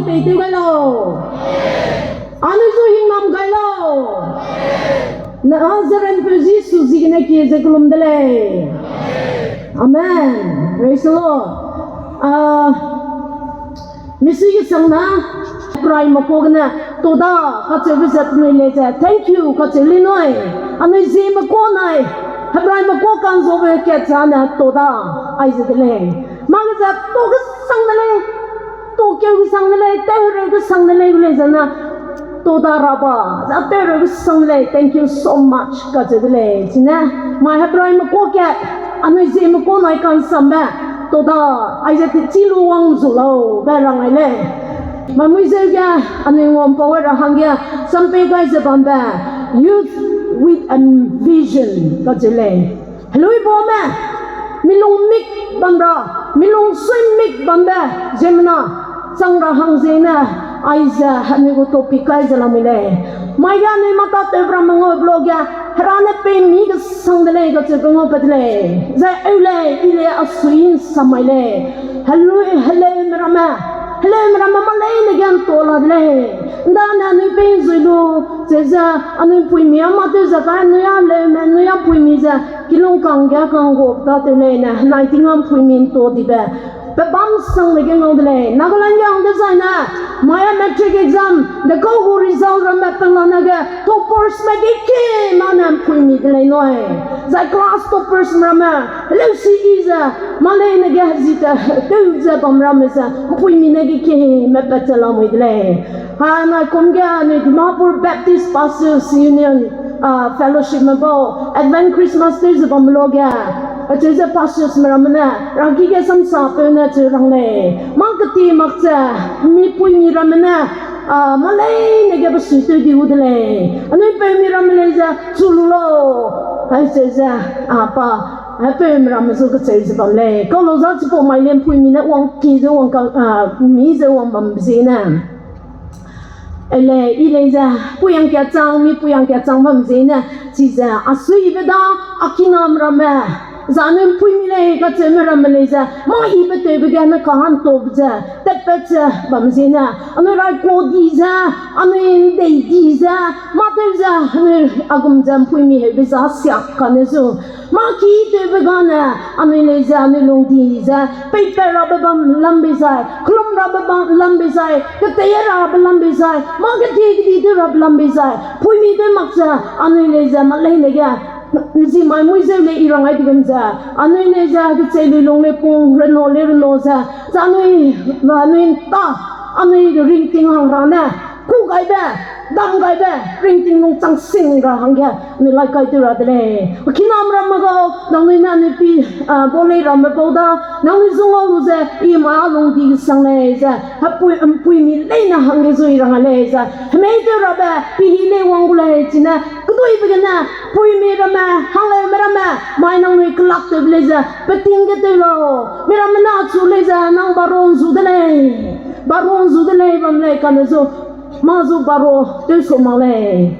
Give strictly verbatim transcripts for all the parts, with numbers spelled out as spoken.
Tew gai lau. Anui zu hingnam gai lau. Nazarenpeu Jisu ziegene kie ze kellum de lei. Amen. Praise the Lord. Ah, misui kesang na, Hebrai meko gene, toda, kacheube ze penui lei ze, thank you, kacheu lei nui. Anui ziemme ko nai, Hebrai meko kanzobe kat zane, toda, aize de lei. Mage ze, to kesang de lei. To keu kesang de lei, tew reu kesang de lei, gu lei zane, toda raba, za tew reu kesang de lei, thank you so much, kacheu de lei, chine, mai Hebrai meko kat, anui ziemme ko nai kansambe, toda, aize te chi lu wang zu lau, be rang ai lei. Mai mui zeu ge, anui ngam pau ra hangge, sampei gai ze bambe, youth with a vision, kacheu lei. Helui bame, mi lung mik bam ra, mi lung sui mik bambe, ziemmena, chang ra hang ziene, aize, anui gu topic kai ze lamui lei. Mai ge anui mata tew ramme ngau blo ge, Hera ne pei mi kesang de lei, kacheube ngau pe de lei. Zai eu lei, i lei, a sui nsamai lei. Helui, heleume ramme, heleume ramme mâ leine ge nto la de lei. Ndane anui pei nzui lu, cheze, anui mpuimi a mâ tew ze kai, anui a leume, anui a mpuimi ze, kilung kangge kanggup ta tew leine, henai ting a mpuimi nto dibe. Pe bam sang lei ge ngau de lei. Nagaland ge hang dezaine, mai a matric exam, dekau gu result ramme pelane ge, toppersme ge kie mane mpuimi de lei nui. Zai class toppersme ramme, heleu si i ze, mâ leine ge hezi te, tew ze bam ramme ze, mpuimi ne ge kieme pat ze lamui de lei. Hanai kum ge anui Dimapur Baptist Pastors Union, ah, fellowshipme bau, Advent Christmas tew ze bam lo ge, acheu ze pastorsme ramme ne, rangki ge samsapeu ne cheu rang lei. Mâ keti mak ze, mipuimi ramme ne, ah, mâ leine ge besuitew di gu de lei. Anui peumi ramme lei ze, chu lu lau. Aize ze, ah, pa, ah, peume ramme zu kecheu ze bam lei. Kau lau za chipau mai lei mpuimi ne wangki ze wang ka, ah, mi ze wang bam ziene. Ele, i lei ze, puiyang kia chang, mi puiyang kia chang bam ziene, chize, a suibe da, a kinam ramme, za anui mpuimi lei, kacheume ramme lei ze, mâ i betewbe ge ne kahan tobe ze, tatpat ze bam ziene, anui rai ko di ze, anui ndei di ze, mâ tew ze, anui a gum ze mpuimi heube za siak kane zu, mâ ki tewbe gane, anui lei ze, anui lung di ze, peipat rabe bam lam bei zai, kelum rabe bam lam bei zai, ketei rabe lam bei zai, mâ kedi kedi tew rabe lam bei zai, mpuimi tew mak ze, anui lei ze, mâ leine ge, nzi mai mui zeu lei i rang ai di gum ze, anui lei ze, kechei lui lung lei pung, reno lei reno ze, ze anui, anui nta, anui ringting hang ra ne, kû gaibe, dam gaibe, ringting lungchang sing ra hangge, anui lai kai tew ra de lei. Kinam ramme gau, nangnui ne anui pi, ah, bau lei ramme bau da, nangnui zung ngau lu ze, i mai a lung di sang lei ze, hepui, mpuimi leine hangge zui rang lei ze, hemei tew rabe, pi hi lei wang gu lei, chine, keduibe gene, puimi ramme, hangleume ramme, mai nangnui kelak tewbe lei ze, peting ge tew lau, mi ramme ne achu lei ze, nang baron zu de lei, baron zu de lei, bam lei, kane zu, mâ zu baro, tew su mak lei.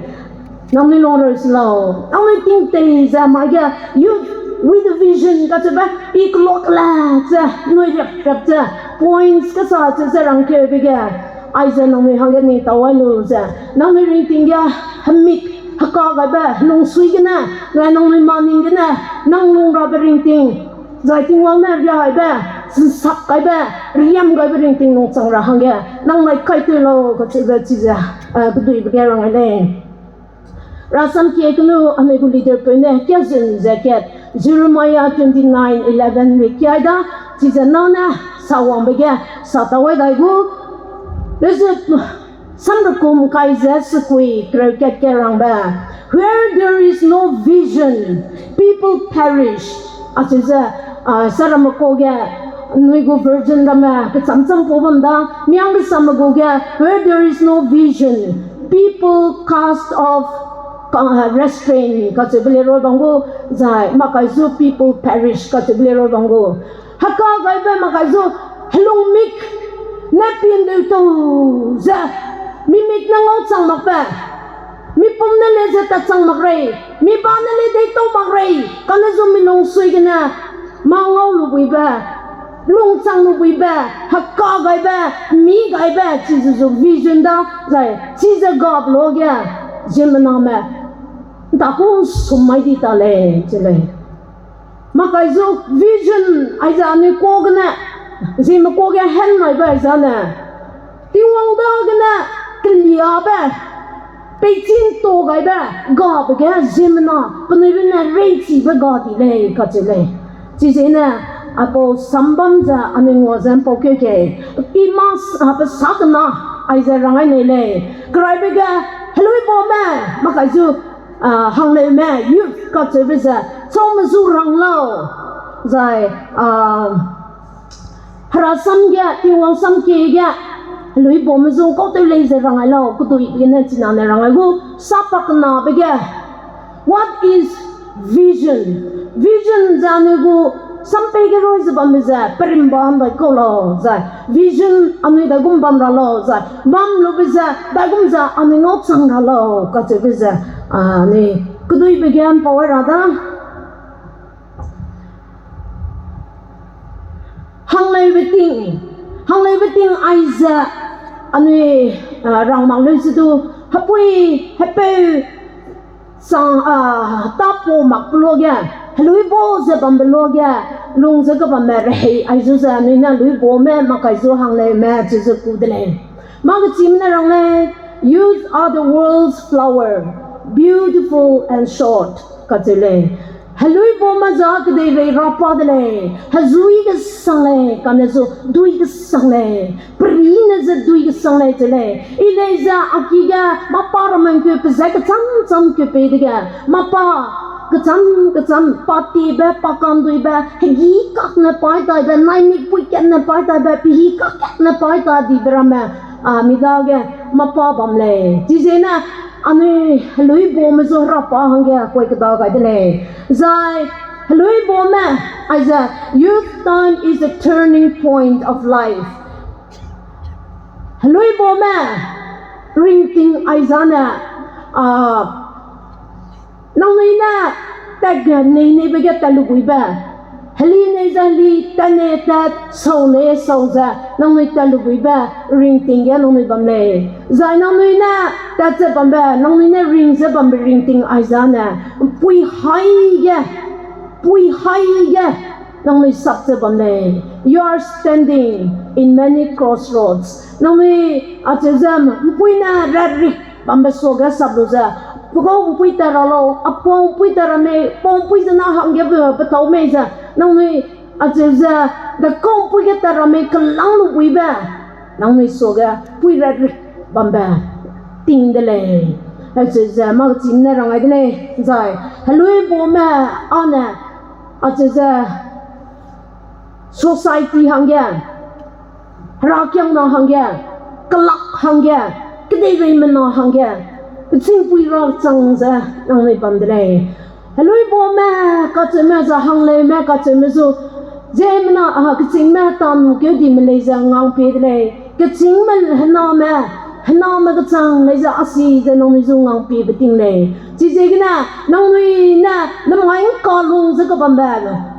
Nangnui lung reu se lau. Nangnui tingtei ze mai ge youth with vision kacheube, i kelak le ze, nui riap riap ze, points kesa ze ze rangkeube ge, aize nangnui hangge ning tau ai lu ze, nangnui ringting ge, hemik, heka gaibe, lungsui gene, nai nangnui maning gene, nang lung rabe ringting, zai Tingwang ne riaibe, nsap gaibe, riam gaibe ringting lungchang ra hangge, nang lai kai tew lau kacheube chize, eh, keduibe ge rang ai lei. Rasam kie kenu anui gu leader peu ne kia zun ze kat, Jeremiah twenty nine eleven le kiai da, chize nane sawangbe ge sa tau ai dai gu, leze samrekum kai ze sekui kereu kat kat rangbe, Where there is no vision, people perish. Achize, ah, saramme ko ge, nui gu virgin ramme kecham cham pau bam da, miang kesamme gu ge, where there is no vision, people cast off, ah, restraint kacheube le roi bam gu, zai makai zu people perish kacheube le roi bam gu. Heka gaibe makai zu, helung mik ne pindeu tau ze, mi mik ne ngau chang makbe, mi pum ne le ze tat chang mak rei, mi ba ne le deitau mak rei, kane zu mi lungsui gene, mâ ngau lubuibe, lungchang lu buibe, heka gaibe, mi gaibe, chize zu vision da, zai, chize gap lo ge, ziemmename, nta ku sum mai di ta lei, chi lei. Makai zu vision aiza anui ko gene, ziemme ko ge hen mai bai zane. Tingwang da gene, keliabe, peichin to gaibe, gabe ge ziemmena, penui bene reichibe ga di lei, kacheu lei. Chizene, aipau sambam ze anui ngua ze mpau keu kei. I mas, a, pe sa kena, aize rangai nei lei. Keraibe ge, helui baume, makai zu, a, hangleume, youth kacheube ze, chaume zu rang lau. Zai, a, Hera sam ge, Tingwang sam kie ge, helui baume zu kau tew lei ze rangai lau, kedui gene chinane rangai gu, sa pa kenabe ge. What is vision? Vision ze anui gu sampei ge roi ze bambe ze, perimba ndai kau lau zai. Vision anui daigum bam ra lau zai. Bam lube ze, daigum ze anui ngau chang ra lau, kacheube ze, a, anui keduibe ge mpau ra da. Hangleube ting, hangleube ting aize, anui, a, rang mak leu ze du, hepui, hepeu, sang, a, ta pau mak pe luage, helui bau ze bambe luage, lung ze kebamme rehei aizu ze anui ne helui baume makai zu hangleume chize ku de lei. Mâ kechîme ne rang lei, Youth are the world's flower, beautiful and short, kacheu lei. Helui baume ze kedeirei ra pa de lei, hezui kesang lei, kane zu dui kesang lei, perine ze dui kesang lei cheu lei. I lei ze a ki ge mâ pa ramme ngkeu pe ze kecham cham keu pei dege, mâ pa kecham kecham, pa tiebe, pa kanduibe, hegî kakne pai taibe, naimik pui katne pai taibe, pehî kak katne pai ta dibe ramme, a, mi dage mâ pa bam lei. Chizene, anui helui baume zu Hera pa hangge kuai keda gai de lei. Zai, helui baume, aize, youth time is a turning point of life. Helui baume, ringting aizane, a, nangnui ne tat ge nei neibe ge tat lu buibe. Heli nei ze heli, tat ne tat, sau ne sau ze, nangnui tat lu buibe, ringting ge nangnui bam lei. Zai nangnui ne tat ze bambe, nangnui ne ring ze bambe ringting aizane, pui hai ge, pui hai ge, nangnui sap ze bam lei. You are standing in many crossroads. Nangnui acheu ze mpui ne rat rik bambe suage sap lu ze, pe kau mpui tat ra lau, a pau mpui tat ra mei, pau mpui ze na hangge pe, pe tau mei ze, nangnui acheu ze, de kau mpui ge tat ra mei kelang lu buibe, nangnui suage pui rat rik bambe ting de lei. Acheu ze, mâ kechîme ne rang ai de lei, zai, helui baume, ane, acheu ze, society hangge, herakiangna hangge, kelak hangge, kedeireimena hangge, kechîngpui ra chang ze nangnui bam de lei. Helui baume, kacheume ze hangleume, kacheume zu, ziemmena, a, kechîngme tanu keu dime lei ze ngang pie de lei. Kechîngme hename, hename kechang lei ze a si ze nangnui zu ngang piebe ting lei. Chiziegene, nangnui ne, namai ngka lung ze kebambe,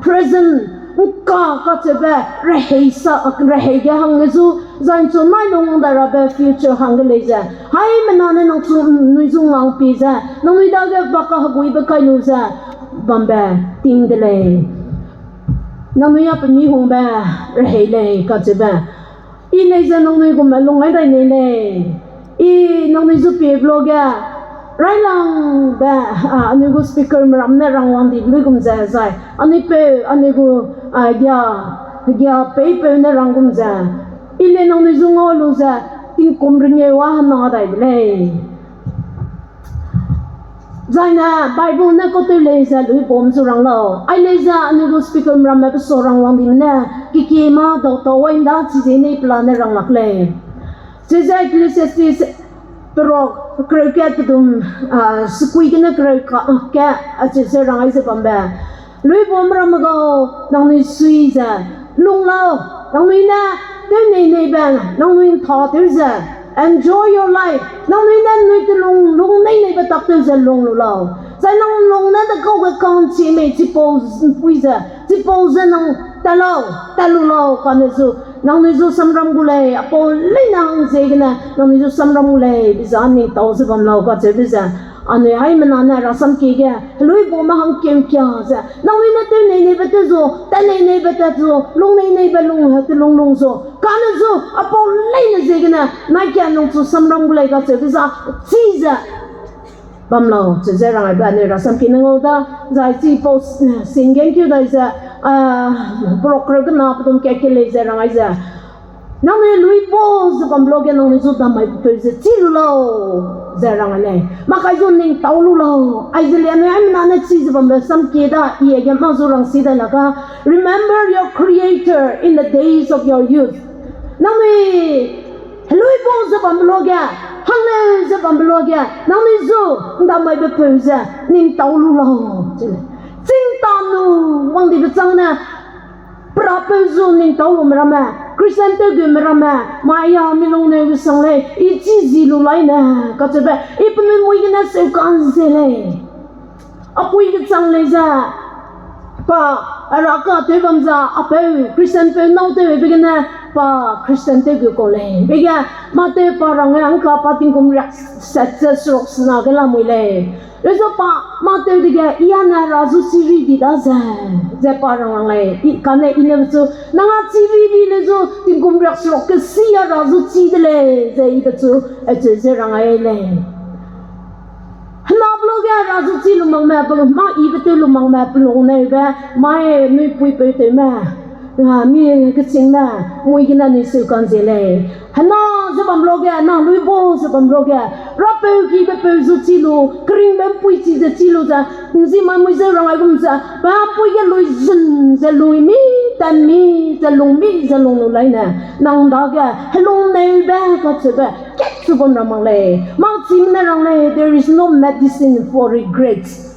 present, ngka kacheube, rehei sa, rehei ge hangge zu, zai nchu nai lung dai rabe future hangge lei ze. Haimena ne nang chu, nui zu ngang pie ze, nangnui dage baka heguibe kai lu ze, bambe, ting de lei. Nangnui a pe mi hungbe, rehei lei, kacheube. I lei ze nangnui gumme lung ai dai nei lei. I nangnui zu pie blo ge, railangbe, a, anui gu speaker meram ne rangwang di lui gum ze zai. Anui peu, anui gu, a, gia, gia peipeu ne rang gum ze. I lei nangnui zu ngau lu ze, tingkum rengeu a hena dai de lei. Zaine Bible ne kau tew lei ze lui bam zu rang lau. Ai lei ze anui gu speaker meramme pe sa rangwang dime ne, kekie mâ dau tau wai nda chize nei pela ne rang lak lei. Chize Ecclesiastes perok kereu kat pedum, a, sekui gene kereu ka, a, kat, a, chize rang ai ze bambe. Lui bam ramme gau, nangnui sui ze, lung lau, nangnui ne, tew nei neibe, nangnui ntha tew ze, enjoy your life, nangnui ne, nui telung, lung nei neibe tak tew ze lung lu lau. Zai nang lung ne de kau ge kang chie mei, chipau z-, mpui ze, chipau ze nang Tat lau, tat lu lau, kane zu, nangnui zu samram gu lei, apau leine hang ziegene, nangnui zu samram gu lei, biza ning tau ze bam lau, kacheube ze. Anui haimena ne rasam kie ge, heluibaume hang keu kia ze. Nangnui ne tew nei neibe tew zu, tat nei neibe tat zu, lung nei neibe lung, he te lung lung zu. Kane zu, apau leine ziegene, nai kia nang chu samram gu lei, kacheube za, chi ze. Bam lau, cheu ze rang aibe anui rasam kie ne ngau da, zai chi pau, eh, sing gen keu dai ze, ah, program kena pedum kat ke lei ze rang ai ze. Nangnui heluibau ze bam lo ge nangnui zu dam mai peu ze chi lu lau, ze rang ai lei. Makai zu ning tau lu lau, aize le anui haimena ne chi ze bambe sam kie da, i age ma zu rang si dai la ga. Remember your Creator in the days of your youth. Nangnui heluibau ze bambe lo ge, hangleu ze bambe lo ge, nangnui zu ndam maibe peu ze ning tau lu lau, ze lei. Ching ta nu wang dibe chang ne, perapeu zu ning tau lume ramme, Christian tew gume ramme, mai ya mi lung neu gu sang lei, i chi zi lu lai ne, kacheube, i penui mui gene seu kan ze lei. Apui kechang lei ze, pa, a ra ka tew bam za, apeu, Christian peu nâu tew be gene, pa, Christian tew gu kau lei. Be ge, mâ tew pa rang e, ngka pa tingkum riak set ze seruk sena ge lamui lei. Lei ze pa, mâ tew dege, i a ne ra zu chi ri di da ze, ze pa rang rang lei, i, kane i ne be chu, nang a chi ri ri le zu, tingkum riak seruk ke si a ra zu chi de lei, ze i be chu, acheu ze rang ai lei. Hena be lo ge ra zu chi lu makme, pe, mâ i be tew lu makme, pelung neu be, mai nui pui peu tewme, a, mi kechingme, mui gene nui seu kan ze lei. Hena ze bam lo ge, nang heluibau ze bam lo ge, rapeu kibe peu zu chi lu, keringbe mpui chi ze chi lu ze, nzi mai mui ze rang ai gum ze, pa pui ge lui zun ze lui mi, tan mi, ze lung mi, ze lung lu lai ne, nang dage, helung neu be, kacheube, kat chu bam ra mak lei. Mâ chime ne rang lei, there is no medicine for regrets.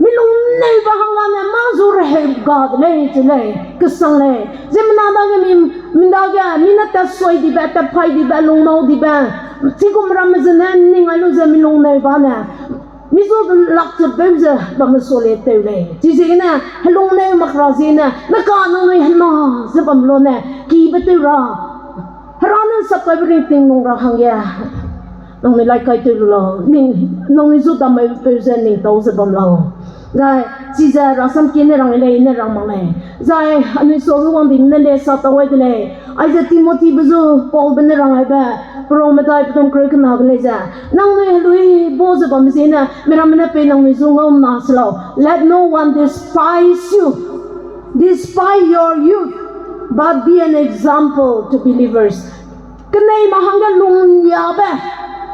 Mi lung neu be hangga ne mâ zu reheu ga de lei, che lei, kesang lei. Ziemmena dage mi, mi dage, mi ne tat sui dibe, tat pai dibe, lung nâu dibe. Chigum ramme zene, ning ai lu ze mi lung neu ba ne. Mi zu lak ze beu ze bamme sua le tew lei. Chiziegene, helung neu mak ra ziegene, neka nangnui hena ze bam lo ne, kibe tew ra. Hera ne nsap kaibe ringting lung ra hangge. Nangnui lai kai tew lu lau, ning, nangnui zu dam mai peu ze ning tau ze bam lau. Zai, chize rasam kie ne rang lei, ne rang mak lei. Zai, anui suage wang di ne le sa tau ai de lei. Aize Timothy be zu Paul be ne rang aibe, perau medai pedum kereu kena ge lei ze. Nangnui heluibau ze bam ziegene, miramme ne pei nangnui zu ngau na se lau. Let no one despise you. Despise your youth, but be an example to believers. Kenei ma hangge lungliabe,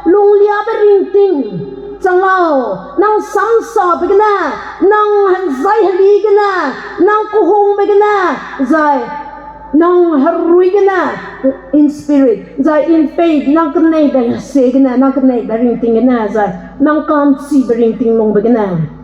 lungliabe ringting chang lau, nang samsabe gene, nang henzai heli gene, nang kehungbe gene, zai nang herui gene, in spirit, zai in faith, nang keneibe sie gene, nang keneibe ringting gene, zai nang ka'nchibe ringting lungbe gene.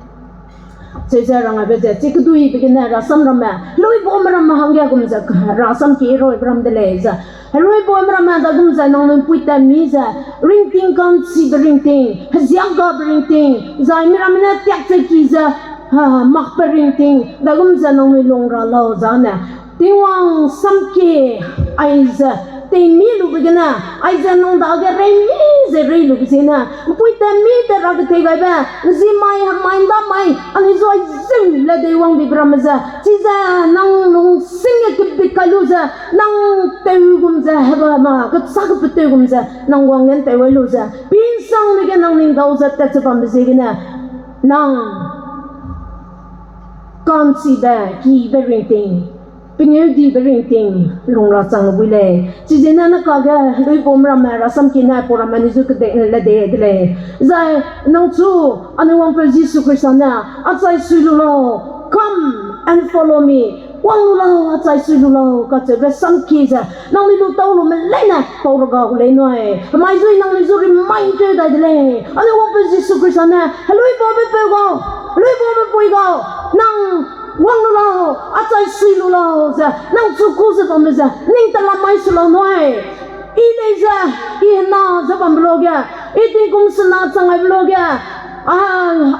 Cheu ze rang aibe ze, chi keduibe gene rasam ramme, heluibaume ramme hangge gum ze, rasam kie roibe ram de lei ze. Heluibaume ramme dagum ze nangnui pui tat mi ze, ringting ka'nchibe ringting, heziak gabe ringting, zai miramme ne tiak ze ki ze, ha, makbe ringting, dagum ze nangnui lung ra lau zane. Tingwang sam kie, aize, tei mi lube gene, aize nang dage rei mi ze rei lube ziegene, mpui tat mi te ra ketei gaibe, nzi mai, hemai, ndamai, anui zu aizeu le dei wang dibe ramme ze, chize nang lungsing ge kebit kai lu ze, nang tew gum ze, heba ma, kechâ kepetew gum ze, nang wang gen tew ai lu ze, pinsang dege nang ning dau ze tat ze bambe ziegene, nang ka'nchibe, kibe ringting, pengêudibe ringting, lung ra chang bui lei. Chiziegene ne kage, heluibaume ramme, rasam kie ne, pau ramme ni zu kedei, le dei de lei. Zai, nang chu, anui wangpeu Jisu Khrista ne, achai sui lu lau, come and follow me. Wang lu lau, achai sui lu lau, kacheube sam kie ze, nangnui lu tau lume leine, pau ra ga gu lei nui. Hemai zui nangnui zu remind tew dai de lei. Anui wangpeu Jisu Khrista ne, heluibaube peu gau, heluibaube pui gau, nang wang lu lau, achai sui lu lau ze, nang chu ku ze bamme ze, ning telam mai su lau nui. I lei ze, i hena ze bambe luage, i tingkum sena chang aibe luage, a,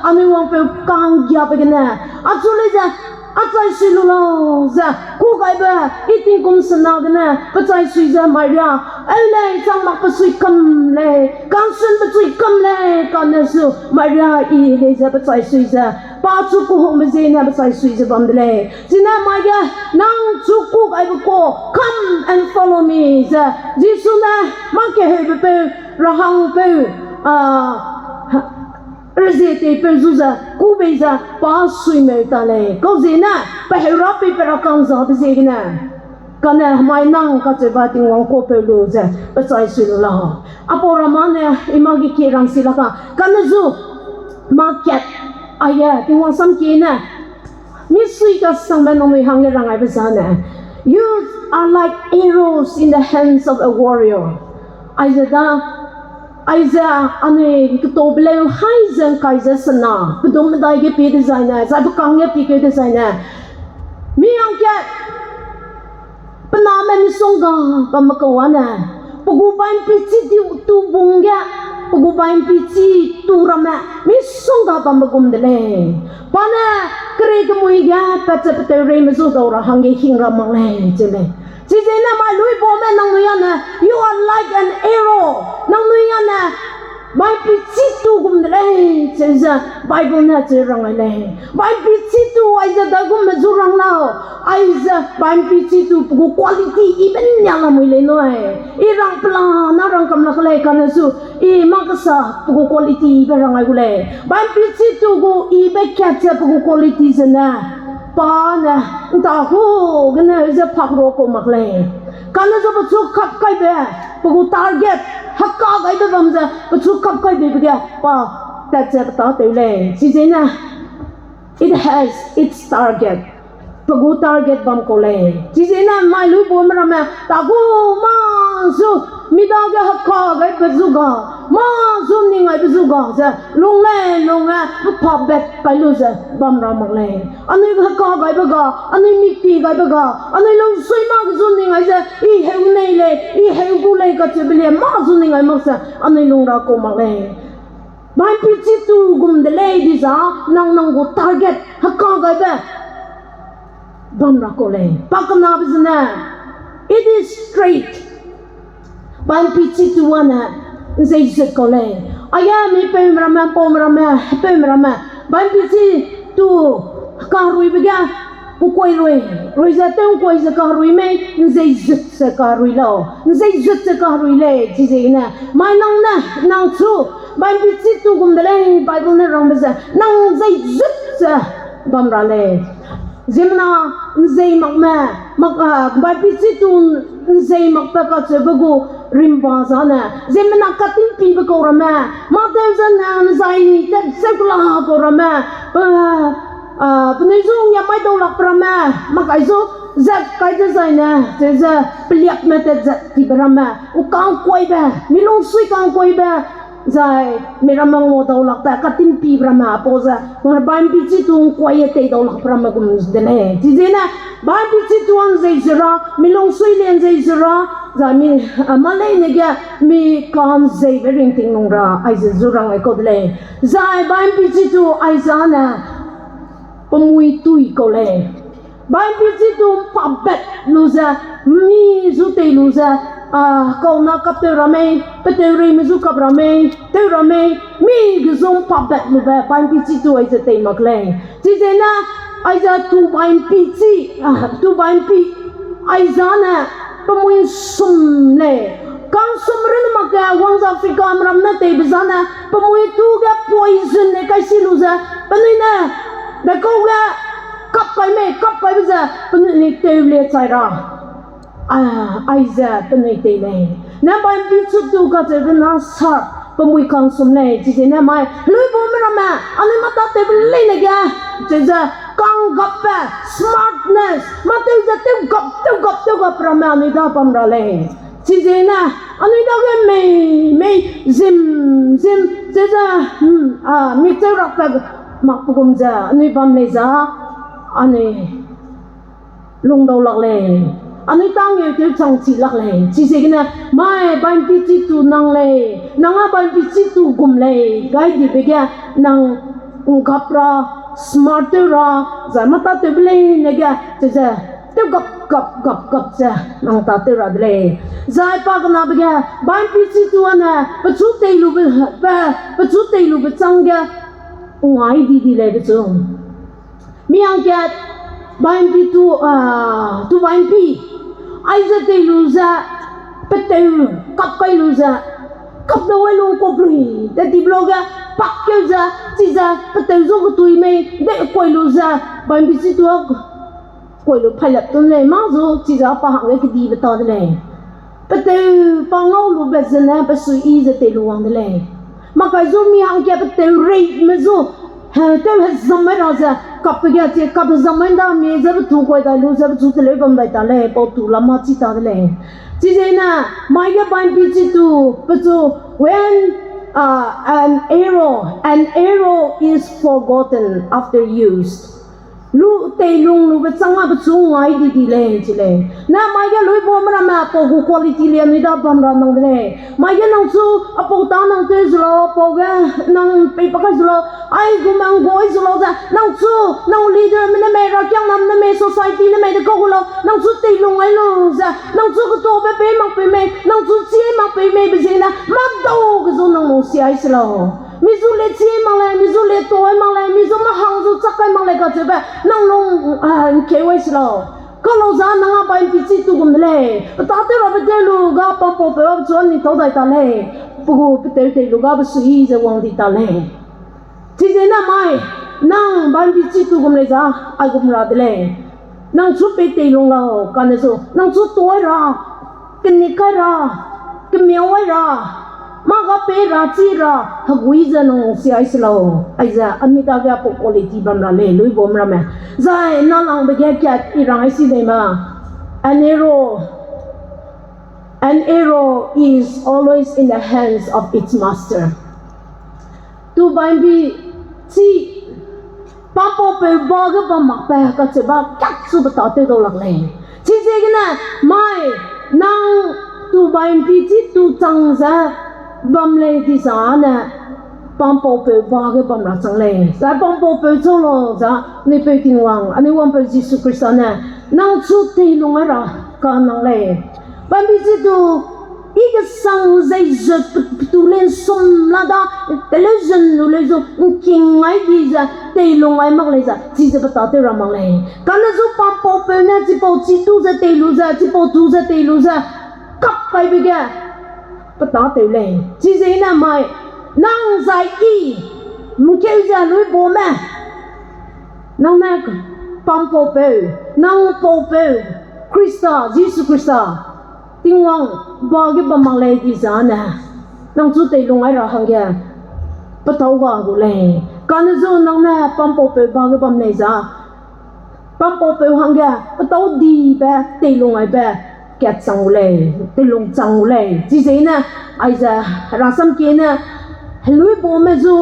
anui wangpeu ka'nggiabe gene, achu lei ze, A chai sui lu lau ze, kû gaibe, i tingkum sena gene, pe chai sui ze Maria, eu lei, chang mak pe sui kam lei, kansun pe sui kam lei, kane su, Maria i lei ze pe chai sui ze, pa chu kuhungbe ziene pe chai sui ze bam de lei. Chine mai ge, nang chu kû gaibe ko, come and follow me, ze, Jisu ne, mâ keheube peu, rahang peu, a, rezie tei peu zu ze, kû bei ze, pa sui meu ta lei. Kau ziene, pe heu ra pei pe ra kang zabe ziegene. Kane mai nang kacheu ba Tingwang kuâ peu lu ze, pe chai sui lu lau. Apau ramme ne, i mâ ge kie rang si lak ka. Kane zu, mâ kat, aye, Tingwang sam kie ne. Mi sui kasangbe nangnui hangge rang aibe zane. You are like arrows in the hands of a warrior. Aize da, aize anui ketaube leu hai ze ngkai ze sena, pedum medai ge pie dezaine, zai pe kang ge pie keu dezaine. Mi hangkat, pe name misongga bambe kau âne, pe gu baimpichi tu, tu bung ge, pe gu baimpichi tu ramme, misongga bambe gum de lei. Pa ne, kerei kemui ge, pat ze peteureime zu dau ra hangge hing ra mak lei, cheu lei. Chiziegene mai luibaume nangnui âne, you are like an arrow. Nangnui âne, baimpichi tu gum de lei, cheu ze, Bible ne cheu rang ai lei. Baimpichi tu aize dagumbe zu rang lau, aize baimpichi tu pe gu quality i benia lamui lei nui. I rang pela na rang kam lak lei kane zu, i mâ kesa pe gu quality i be rang ai gu lei. Baimpichi tu gu i be kat ze pe gu quality zene, pa ne, nta hu gene ze phak ro kau mak lei. Kane zu pechu kap kaibe, pe gu target, heka gaibe bam ze, pechu kap kaibe be ge, pa, tat ze pe tâtew lei. Chiziegene, it has its target. Pe gu target bam kau lei. Chiziegene mai luibaume ramme, ta gu mâ zu, mi dage heka gaibe zu ga, mâ zu ning aibe zu ga ze, lung lei, lung e, mpabet kai lu ze, bam ra mak lei. Anui heka gaibe ga, anui mikti gaibe ga, anui lungsui mâ ge zu ning ai ze, i heu nei lei, i heu gu lei kacheube lie, mâ zu ning ai mak ze, anui lung ra kau mak lei. Baimpichi tu gum de lei di za, nang nang gu target, heka gaibe. Bam ra kau lei. Pakenabe zene, it is straight. Baimpichi tu âne, nzeizut kau lei. Aige mi peume ramme, paume ramme, peume ramme. Baimpichi tu kaheruibe ge, nkuai rui, rui ze tew nkuai ze kaherui mei, nzeizut ze kaherui lau. Nzeizut ze kaherui lei, chiziegene. Mai nang ne, nang chu, baimpichi tu gum de lei, Bible ne rangbe ze, nang nzeizut ze bam ra lei. Ziemmena nzei makme, mak, a, baimpichi tu nzei makbe kacheube gu rimba zane. Ziemmena katingpibe kau ramme, mâ tew zene nzai ni tat zeu kela kau ramme, a, a, penui zu ngiam mai dau lakbe ramme, mak kai zu zat kai dezaine, cheu ze peliakme tat zat tibe ramme, nkangkuaibe, mi lungsui kangkuaibe, zai mi ramme ngua dau lakbe, katingpibe ramme, apau ze, baimpichi tu nkuai e tei dau lakbe ramme gum de lei. Chiziegene, baimpichi tu â nzeizut ra, mi lungsui le nzeizut ra, zai mi, a, mâ leine ge, mi ka'nzeibe ringting lung ra, aize zu rang ai kau de lei. Zai baimpichi tu aize ne, pemui tui kau lei. Baimpichi tu mpabet lu ze, mi zu tei lu ze, a, kauna kap tew ra mei, peteureime zu kap ra mei, tew ra mei, mi ge zu mpabet lube, baimpichi tu aize tei mak lei. Chiziegene, aize tu baimpichi, a, tu baimpi, aize ne, pemui nsum lei. Kangsum runne mak ge, wang ze Africame ramme teibe zane, pemui tu ge poison ne kai si lu ze, penui ne, dekau ge, kap kai mei, kap kaibe ze, penui tew le chai ra. A, aize penui tei lei. Ne baimpichi tu kacheube na sa, pemui kangsum lei, chiziegene mai, luibaume ramme, anui mâ tâtewbe leine ge, cheu ze, kanggapbe, smartness, mâ tew ze tewgap, tewgap, tewgap ramme anui da bam ra lei. Chiziegene, anui dage mei, mei, zim, zim, cheu ze, hmm, a, mi cheu rakbe makbe gum ze, anui bam lei za, anui lungdau lak lei. Anui tângeu tew chang chi lak lei. Chiziegene, mai baimpichi tu nang lei. Nang â baimpichi tu gum lei. Gai dibe ge nang nggap ra, smart tew ra, zai mâ tâtewbe leine ge, chize, tew gap gap gap gap ze, nang tâtew ra de lei. Zai pa kenabe ge, baimpi chi tu ane, pechu tei lube, pe, pechu tei lube châng ge, ngai di di lei pechu. Mi hangkat, baimpi tu, a, tu baimpi, aize tei lu ze, petew, kap kai lu ze, kap da wai lung kop lui, te di blo ge, pak keu ze, chize, petew zu ketui mei, de kuai lu ze, baimpi chi tu, kuai lu pailap tun lei, mâ zu, chize pa hangge kedibe ta de lei. Petew pa ngau lube zene, pesuiyi ze tei lu wang de lei. Mâ kai zu mi hangkat petew reime zu, he, tew hezam mai ra ze, kapbe ge chi, kap hezam mai nda mi ze petu kuai dai lu ze, pechu teleu bam dai ta lei, pau tu lam mâ chi ta de lei. Chize ne, mai ge baimpi chi tu, pechu, when, uh, an arrow, an arrow is forgotten after use. Lu tei lung lube châng a pechu ngai di di lei chi lei. Ne mai ge luibame ramme pau gu quality le anui da bam ra nang de lei. Mai ge nang chu apau ta nang tew zu lau, pau ge nang pei pa kai zu lau, aigum nang gai zu lau ze, nang chu, nang leaderme ne mei, rakiangnam ne mei, society ne mei de kau gu lau, nang chu tei lung ai lu ze, nang chu ketabe pei mak pei mei, nang chu chie mak pei mei be ziegene, mâ dau ge zu nang lung siai se lau. Mi zu le chie mak lei, mi zu le tui mak lei, mi zu mâ hang zu chak kai mak lei kacheube, nang lung, a, nkeu ai se lau. Kau lau za nang a baimpi chi tu gum de lei. Pe tâtew rabe tew lu ga pampaupeu a pechu anui tau dai ta lei. Pe gu petew tei lu ga pesuiyi ze wang di ta lei. Chize ne mai, nang baimpi chi tu gum lei za, aigum ra de lei. Nang chu pei tei lung lau, kane zu, nang chu tui ra, keni kai ra, kemiau ai ra, mâ ga pei ra, chi ra, hegui ze nang lung siai se lau, aize, anui dage apau quality bam ra lei, luibame ramme. Zai, nalangbe ge kat i rang ai si lei ma. An arrow, an arrow is always in the hands of its master. Tu baimpi chi, pampaupeu ba ge bam makbe kacheube kat chu pe tâtew dau lak lei. Chiziegene mai, nang tu baimpi chi tu chang ze bam lei di zane, pampaupeu ba ge bam ra chang lei. Zai pampaupeu chau lau za, anui peu Tingwang, anui wangpeu Jisu Khrista ne, nang chu tei lung ai ra ka nang lei. Baimpi chi tu, i kesang zei zut pe-, petu le nsum la da, television lu lei zu, ngking ai di ze, tei lung ai mak lei ze, chize pe tâtew ra mak lei. Kane zu pampaupeu ne, chipau chi tu ze tei lu ze, chipau tu ze tei lu ze, kap kaibe ge, pe tâtew lei. Chize ne mai, nang zai i, mkeu ze luibame. Nang ne pampaupeu, nang paupeu, Khrista, Jisu Khrista, Tingwang, ba ge bam mak lei di zane, nang chu tei lung ai ra hangge, pe tâu ga gu lei. Kane zu nang ne pampaupeu ba ge bam lei za, pampaupeu hangge, pe tâu dibe, tei lung aibe, kat chang gu lei, tei lung chang gu lei. Chize ne, aize, rasam kie ne, heluibame zu,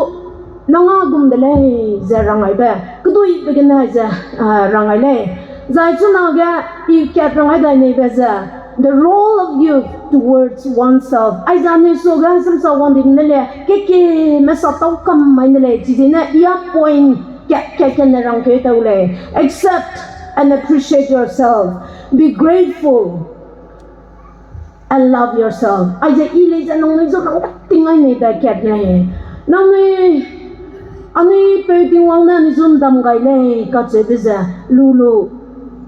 nang a gum de lei, ze rang aibe, keduibe gene aize, a, rang ai lei. Zai chunage, i kat rang ai dai neibe ze, the role of youth towards oneself. Aize anui suage, samsa wang di ne lei, kekeme sa tau kam mai ne lei, chize ne, i a point, kat, kat, kat ne rang keu tau lei. Accept and appreciate yourself. Be grateful and love yourself. Aize i lei ze nangnui zu rang ting ai neibe kat lei. Nangnui, anui peu Tingwang ne anui zu ndam gai lei kacheube ze, lu lu.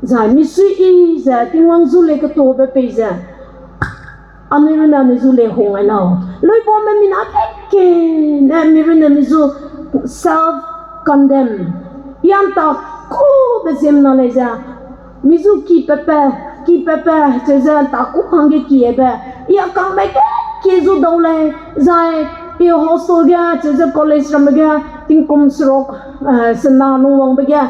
Zai misuiyi ze Tingwang zu lei ketabe pei ze, anui runne anui zu lei hung ai lau. Luibame mina keke ne mi runne mi zu self condemn. I a nta kube ziemmena lei ze, mi zu ki pepe, ki pepe, cheu ze nta ku hangge kiebe. I a kangbe keke zu dau lei, zai i hostel ge, cheu ze college ramme ge, tingkum seruk, eh, sena nung wangbe ge,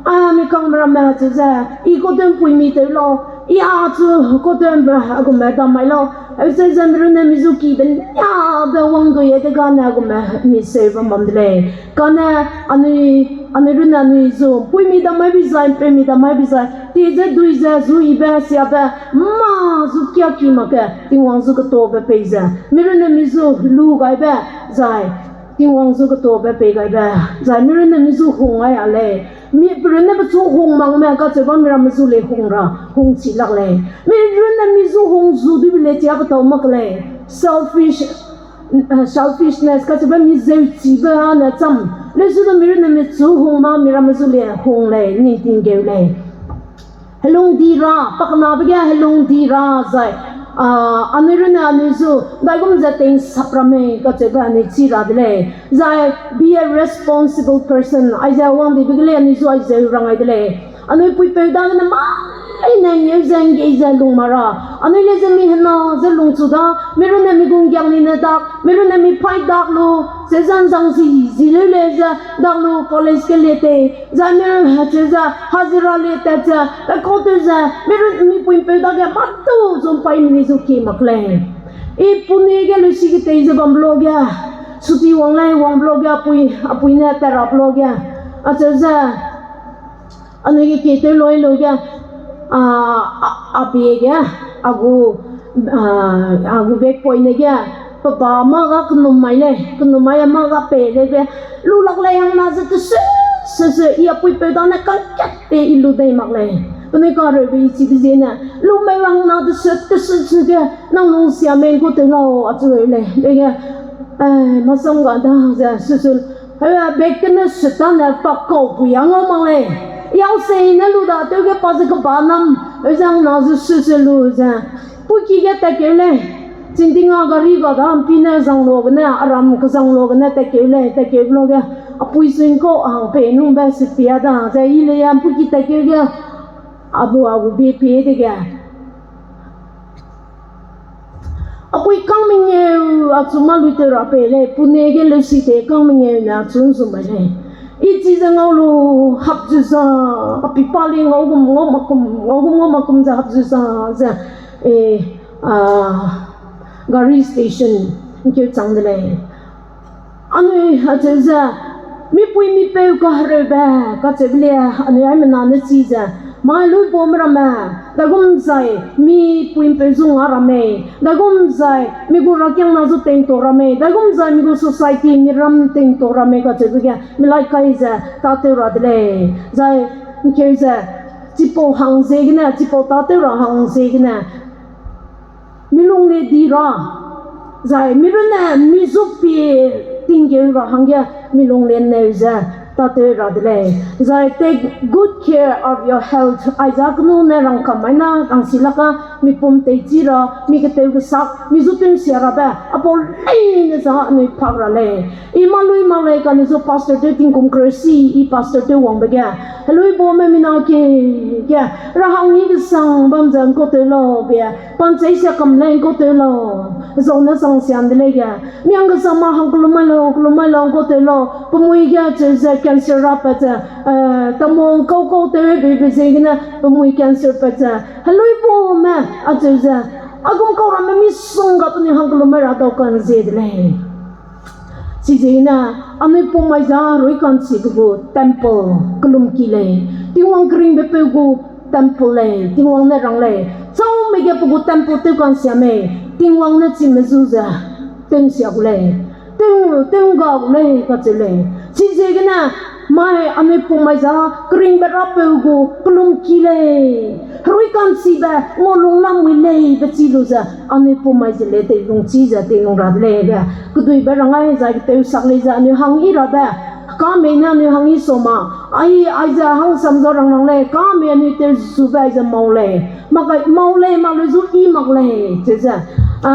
a, mi kangme ramme cheu ze, i katew mpuimi tew lau, i a chu katew mbe, a gumme dam mai lau, eu ze ze mi runne mi zu kibe niabe wang dui e de gane a gumme mi seu bam bam de lei. Kane anui, anui runne anui zu mpuimi dam mai bi zai, mpeumi dam mai bi zai, ti ze dui ze, zu ibe, siabe, mâ zu kiaki makge, Tingwang zu ketabe pei ze, mi runne mi zu lu gaibe, zai, Tingwang zu ketobe pei gaibe, zai mi runne mi zu hung ai a lei. Mi, pe runne pechu hung mak me kacheu ba mi ramme zu lei hung ra, hung chi lak lei. Mi runne mi zu hung zu dibe lei chia petau mak lei. Selfish, eh, selfishness kacheube mi zeu chibe a ne cham. Lei zu de mi runne mi chu hung ma mi ramme zu lei hung lei, ning ting geu lei. Helung di ra, pakenabe ge helung di ra zai, a, anui runne anui zu, daigum ze ting sap ramme kacheube anui chi ra de lei. Zai, be a responsible person, aize wang dibe ge lei anui zu aize rang ai de lei. Anui puipeu dagene mâ leine ngeu ze nggei ze lung ma ra. Anui lei ze mi hena ze lungchu da, mi runne mi gu nggiang leine dak, mi runne mi paî dak lu, ze zan zang zi, zi leu lei ze dak lu college ge le tei, zai mi hacheu ze hazira le tat ze, pe kau tew ze, mi run mi puipeu dage mâ tu zun paî mi ni zu kie mak lei. I Pune ge lusi ge tei ze bam lo ge, suti wang lei wang lo ge, apui, apui ne tat ra lo ge, acheu ze, anui ge kie tew loi lo ge, a, a, a be ge, a gu, a, a gu bag poine ge, pe ba mâ ga kenum mai lei, kenum mai mâ ga pei lei be, lu lak lei hangna ze teseu, se, se, i apuipeu dane kangkat te i lu dei mak lei. Penui kareube i chibe ziene, lu mei hangna teseu, teseu, se ge, nang nung sia mei ngkau tew lau, acheu lei, lei ge, eh, masam ga da ze, se, se, Heu, bag kene sut tane pa kau pui a ngau mak lei. Yau sei ne lu da tew ge pa ze keba nam, heu ze hangna zu sut sut lu ze. Puiki ge tatkeu lei. Chingting a gari ga da mpi ne zang lo gene, aram kezang lo gene tatkeu lei, tatkeu lo ge. Apui sui ngkau a hang pei nungbe sut pia da, ze i lei a puiki tatkeu ge. A bu a gu be pie dege. Apui kang mengeu achu mâ lui tew ra pei lei, Pune ge leusi te kang mengeu ne achu nzum mai lei. I chi ze ngau lu hap zu za, api pa lei ngau gum ngau makum, ngau gum ngau makum ze hap zu za, ze, e, a, gari station ngkeu chang de lei. Anui acheu ze, mipui mipeu kahereube, kacheube le, anui aimena ne chi ze, mai luibaume ramme, daigum zai, mipui mpeu zu nga ramme, daigum zai, mi gu rakiangna zu tengto ramme, daigum zai, mi gu society, mi ram tengto ramme, kacheube ge, mi lai kai ze, tâtew ra de lei, zai, ngkeu ze, chipau hang ziegene, chipau tâtew ra hang ziegene, mi lung le di ra, zai mi runne mi zu pie tinggeu ra hangge mi lung le neu ze tâtew ra de lei. Zai take good care of your health. Aize kenu ne rangkam mai na rangsi laka mi pum teichi ra, mi ketew kesak, mi zu tew nsia rabe, apau leine za anui pak ra lei. I mâ lui mak lei kane zu pastor tew tingkum keresi, i pastor tew wangbe ge. Heluibaume mina ke, ge, ra hang i kesang bam ze ngkau tew lau be, panchei sia kam lei ngkau tew lau, zau ne sang siam de lei ge. Miang kesang ma hang kelum mai lau, kelum mai lau ngkau tew lau, pemui ge acheu ze cancer rapat ze, eh, tamung kau kau tew be be ziegene, pemui cancer pat ze. Heluibaume acheu ze, a gum kau ramme misongga penui hang kelum mai ra dau kan zie de lei. Chiziegene, anui pum mai ze herui ka'nchibe gu temple, kelum ki lei. Tingwang keringbe peu gu temple lei, Tingwang ne rang lei. Châume ge pe gu temple tew ka'nsia mei, Tingwang ne chime zu ze, tew nsia gu lei. Tew, tew ngga gu lei, kacheu lei. Chiziegene, mai anui pum mai ze, keringbe rapeu gu, kelum ki lei. Herui ka'nchibe, ngau lung lamui lei, be chi lu ze, anui pum mai ze le, tei lung chi ze, tei lung ra de lei be. Keduibe rangai zai, ketew sak lei ze, anui hang i rabe. Kame ne anui hang i so ma. Ai, aize hangsam za rang rang lei, kame anui tew zube aize mau lei. Makai mau lei, mak lei zu i mak lei, cheu ze. A,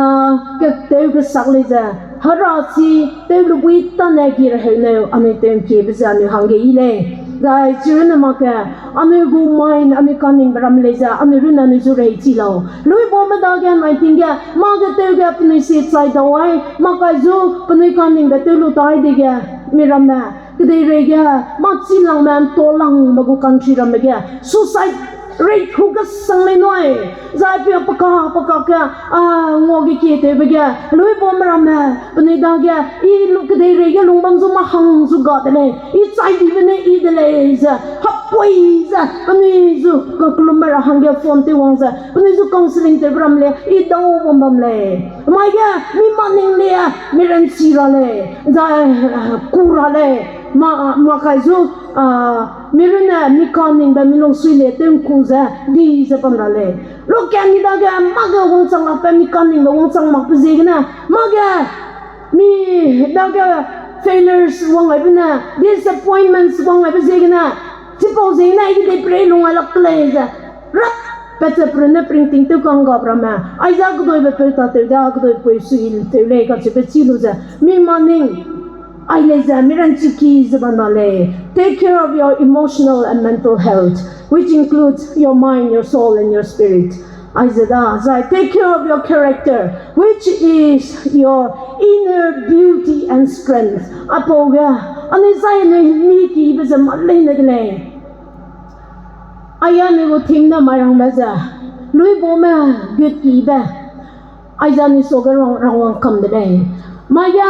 ketew kesak lei ze. Hera chi, tew lubui tane gi reheu neu, anui tew nkiebe ze anui hangge i lei. Zai chirunne mak ge, anui gu mind, anui kaningbe ram lei ze, anui runne anui zu rei chi lau. Luibaume dage nai ting ge, mâ ge tew ge penui sie chai dau ai, makai zu penui kaningbe tew lu tai dege, mi ramme, kedeirei ge, mâ chi langme, nto langme gu country ramme ge, suicide rate hu kesang lei nui. Zai pia peka, peka ke, a, ngua ge kie tewbe ge, luibaume ramme, penui dage, i lu kedeirei ge lung bam zu mâ hang zu ga de lei, i chai dibe ne i de lei ze, hap Poi ze, penui zu, ke kelumbe ra hangge phone tew wang ze, penui zu counseling tewbe ram le, i dau bam bam lei. Mai ge, mi maning le, mi ranchi ra lei, zai, eh, ku ra lei, ma, ma kai zu, ah, mi runne, mi kaningbe, mi lungsui le, tew ku ze, di ze bam ra lei. Loke mi dage, mage wangchang lakbe, mi kaningbe wangchang makbe ziegene, mage, mi dage failures wang gaibe ne, disappointments wang gaibe ziegene, chipau ziegene, i de prei lung ai lak lei ze, rap, pe ze prune pring ting tew kang gap ramme, aiza kedoibe peu ta tew da, kedoi pui sui tew lei, kacheube chi lu ze, mi maning, ai lei ze, mi ranchi ki ze bam ra lei. Take care of your emotional and mental health, which includes your mind, your soul, and your spirit. Aize da, zai, take care of your character, which is your inner beauty and strength. Apau ge, anui zai anui mi kibe ze ma leine de lei. Aya anui gu theme ne mai rangbe ze, lui baume gut kibe. Aize anui suage rang, rangwang kam de lei. Mai ge,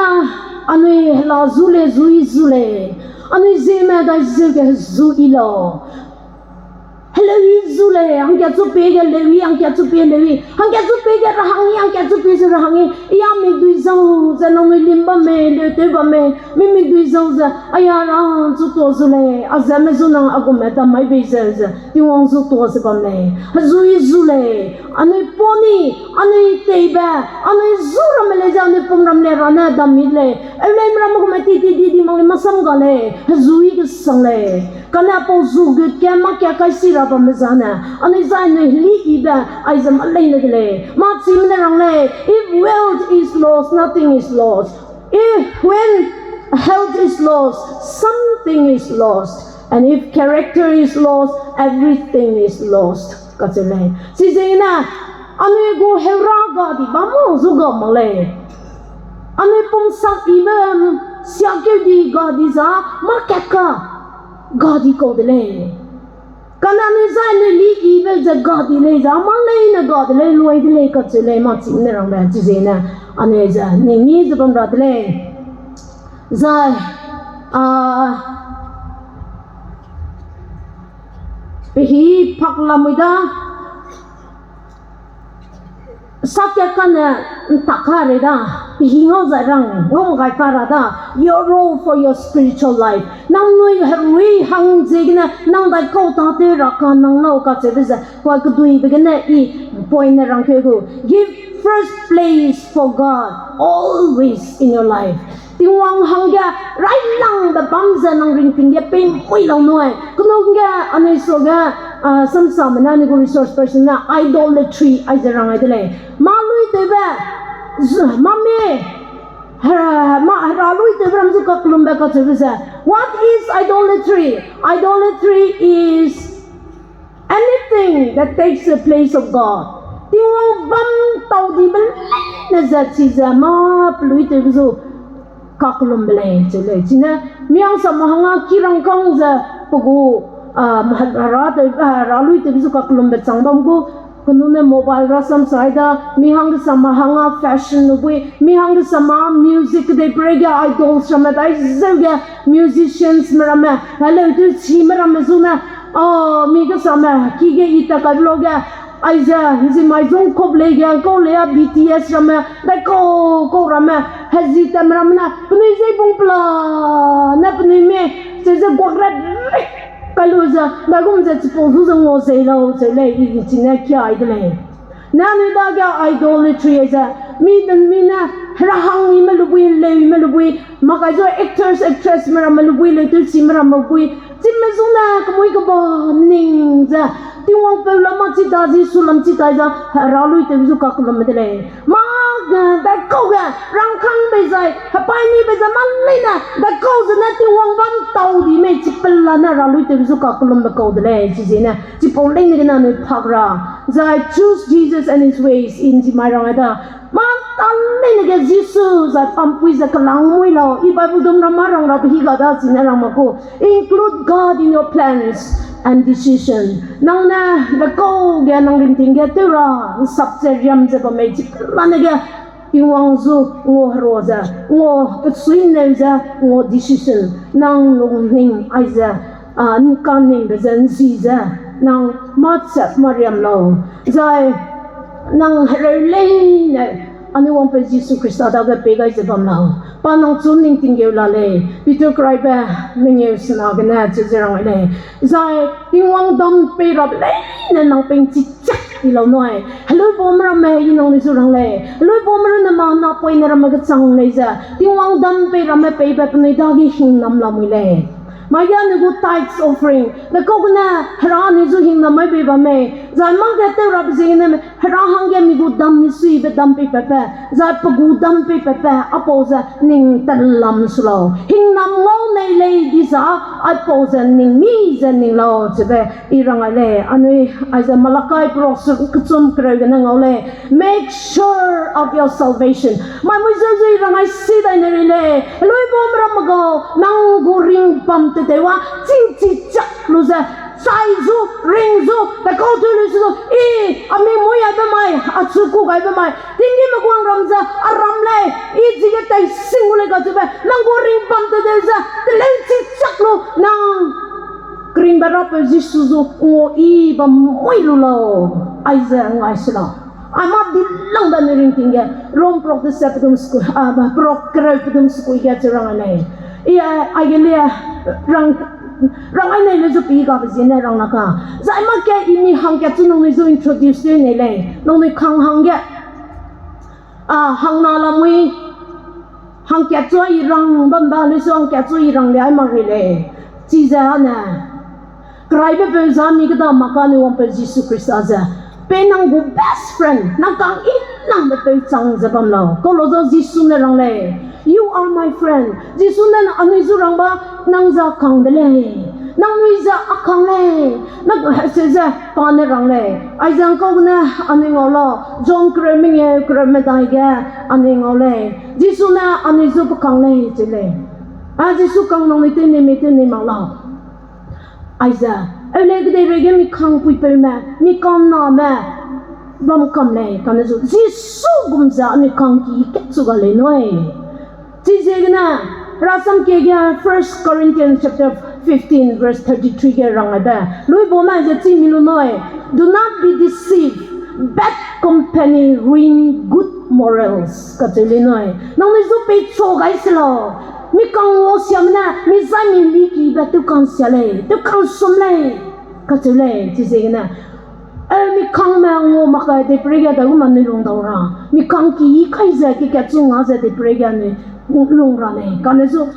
anui hela zu lei, zu i zu lei. Anui zieme dai zeu ge zu i lau. Heleu i zu lei, hangkia chu pie ge leu i, hangkia chu pie leu i, hangkia chu pie ge ra hang i, hangkia chu pie ze ra hang i, i a mikdui zau ze nangnui lim bam mei, leu tew bam mei, mi mikdui zau ze, aya ra chu tuâ zu lei, a zeme zu nang a gume dam mai bei zeu ze, Tingwang zu tuâ ze bam lei, hezu i zu lei, anui poni, anui teibe, anui zu ramme lei ze, anui pum ram le ra ne dam mi lei, eu lei meramme gume ti ti di di mak lei, masam ga lei, hezu i kesang lei. Kane pau zu gut ge mâ kia kai si ra bamme zane, anui zai anui heli ibe, aize ma leine de lei, mâ chime ne rang lei, if wealth is lost, nothing is lost. If when health is lost, something is lost. And if character is lost, everything is lost. Kacheu lei. Chizegene, anui gu heura ga di bam zu ga mak lei. Anui pum sak ibe, siakeu di ga di za, mâ kaka ga di kau de lei. Kane anui zai anui li ibe ze ga di lei ze, a mâ leine ga de lei, luai de lei, kacheu lei, mâ chime ne rangbe, chizegene, anui ze, ning mi ze bam ra de lei. Zai, a, pehi pak lamui da, sakia kane ntak ka rei da, pehi ngau zai rang, ngau gai ka ra da, your role for your spiritual life. Nangnui herui hang ziegene, nang dai kau tate ra ka nang lau kacheube ze, kua keduibe gene i point ne rangkeu gu. Give first place for God always in your life. Tingwang hangge railangbe bam ze nang ringting ge pei mui lau nui. Kenungge anui suage, ah, samsame ne anui gu resource person ne idolatry aize rang ai de lei. Mâ lui tewbe, mâ me, hera, mâ hera lui tewbe ram zu kakellumbe kacheube ze. What is idolatry? Idolatry is anything that takes the place of God. Tingwang bam tau dibe leine ze chize mâ pelui tewbe zu kakellumbe lei cheu lei. Chine mi hangsame hangge ki rangkâng ze pe gu, ah, hera tew, ah, hera lui tewbe zu kakellumbe chang bam gu, kenune mobile rasam sai da, mi hanggesame hangge fashion lu bui, mi hanggesame music kedei perei ge idols ramme dai zeu ge musicians me ramme, heleu tewchime ramme zu ne, ah, mi gesame ki ge i ta kai lo ge, aize, nzi mai zung kop lei ge, kau lei a B T S ramme, dai kau, kau ramme, hezi tam ramme ne, penui zei bung pela, ne penui me, cheu ze guak rat rik kai lu ze, dagum ze chipau zu ze ngua zei lau, cheu lei, i chine kia ai de lei. Ne anui dage idolatry ze, mi den mi ne, hera hang ime lu bui, leu ime lu bui, mâ kai zu actors, actress me ramme lu bui, leu tewchime ramme lu bui, chime zu ne, kemui keba ning ze, Tingwang peu lam mâ chi da, Jisu lam chi tai ze, hera lui tewbe zu kakellumbe de lei. Mâ ge, dai kau ge, rangkâng bei zai, hepai ni bei zai, mâ leine, dai kau zene Tingwang bam tau di mei, chipela ne hera lui tewbe zu kakellumbe kau de lei, chizene, chipau leine gene anui pak ra. Zai choose Jesus and his ways in chimai rang ai da. Mâ ta leine ge Jisu zai pampui ze kelang mui lau, i Bible dum ram mâ rang ra pehi ga da chine rang mak gu. Include God in your plans and decision. Nang ne, dai kau ge nang ringting ge tew ra, nsap ze riam ze bam mei chipela ne ge, Tingwang zu, ngua hera ze, ngua pesuineu ze, ngua decision, nang lungning aize, a, nkaningbe ze nzi ze, nang mâ chap mâ riam lau. Zai nang hereu leine anui wangpeu Jisu Khrista dage pei gai ze bam lau. Pa nang chu ning tinggeu la lei, Peter keraibe mengeu sena gene cheu ze rang lei. Zai Tingwang dam pei rabe leine nang pengchi chak ti lau nui. Heluibaume ramme i nangnui zu rang lei. Heluibaume runne ma napoine ramme gechang lei ze, Tingwang dam pei ramme peibe penui dage hingnam lamui lei. Mai ge anui gu tithes offering, dekau gene Hera anui zu hingnam mai bei bam mei. Zai mâ ge tew rabe ziegene Hera hangge mi gu dam misuibe dam pei patbe, zai pe gu dam pei patbe, aipau ze ning telam su lau. Hingnam ngau nei lei di za, aipau ze ning mi ze ning lau, chebe i rang ai lei. Anui, aize Malakai perok su kechum kereu gene ngau lei. Make sure of your salvation. Mai mui zeu zeu i rang ai si dai ne rei lei. Heluibaume ramme gau, nang gu ring bam te deu a, chingchi chak lu ze, chai zu, ring zu, pe kau tu lu zu, i, a mi mui aibe mai, a chu ku gaibe mai, tinggîme guang ram ze, a ram lei, i chige tei sing gu lei kacheube, nang gu ring bam te deu ze, teleu chi chak lu, nang keringbe Rapeu Jisu zu ngau i bam mui lu lau, aize ngai se lau. Ai mâ dilangbe anui ringting ge, Rom perok deset pedum sekui, a, perok kereu pedum sekui ge cheu rang ai lei. I, aige le, rang, rang ai nei le zu pi gabe ziene rang la ka. Zai mâ ke i mi hangkat chu nangnui zu introduce tew nei lei. Nangnui kang hangge, a, hangna lamui, hangkat chu i rang bam ba le su hangkat chu i rang le ai mak rei lei. Chize ane, keraibe peu za mi keda mak ka anui wangpeu Jisu Khrista ze, pe nang gu best friend, nang kang i nangbe peu chang ze bam lau. Kau lau za Jisu ne rang lei, You are my friend. Jisu ne anui zu rang ba, nang za kang de lei. Nangnui za a kang lei. Nang se ze pa ne rang lei. Aize ngkau gene anui ngau lau. John kereu mengeu kereu medai ge anui ngau lei. Jisu ne anui zu pe kang lei cheu lei. A Jisu kang nangnui tew nei mei tew nei mak lau. Aize, eu lei kedeirei ge mi kangpuipeume, mi kangname, bam kam lei, kane zu, Jisu gum ze anui kangki kat chu ga lei nui. Chiziegene, Herasam kie ge First Corinthians chapter fifteen verse thirty-three ge rang aibe. Luibaume ze chi mi lu nui. Do not be deceived. Bad company ruin good morals. Kacheu lei nui. Nangnui zu peichu gai se lau. Mi kang ngau siame ne, mi zai mi likibe tew kang sia lei, tew kang sum lei. Kacheu lei, chiziegene. E, mi kangme ngau mak kai deiprei ge dagum anui lung dau ra. Mi kangki kai ze, ki kat chu nga ze deiprei ge anui lung ra lei. Kane zu,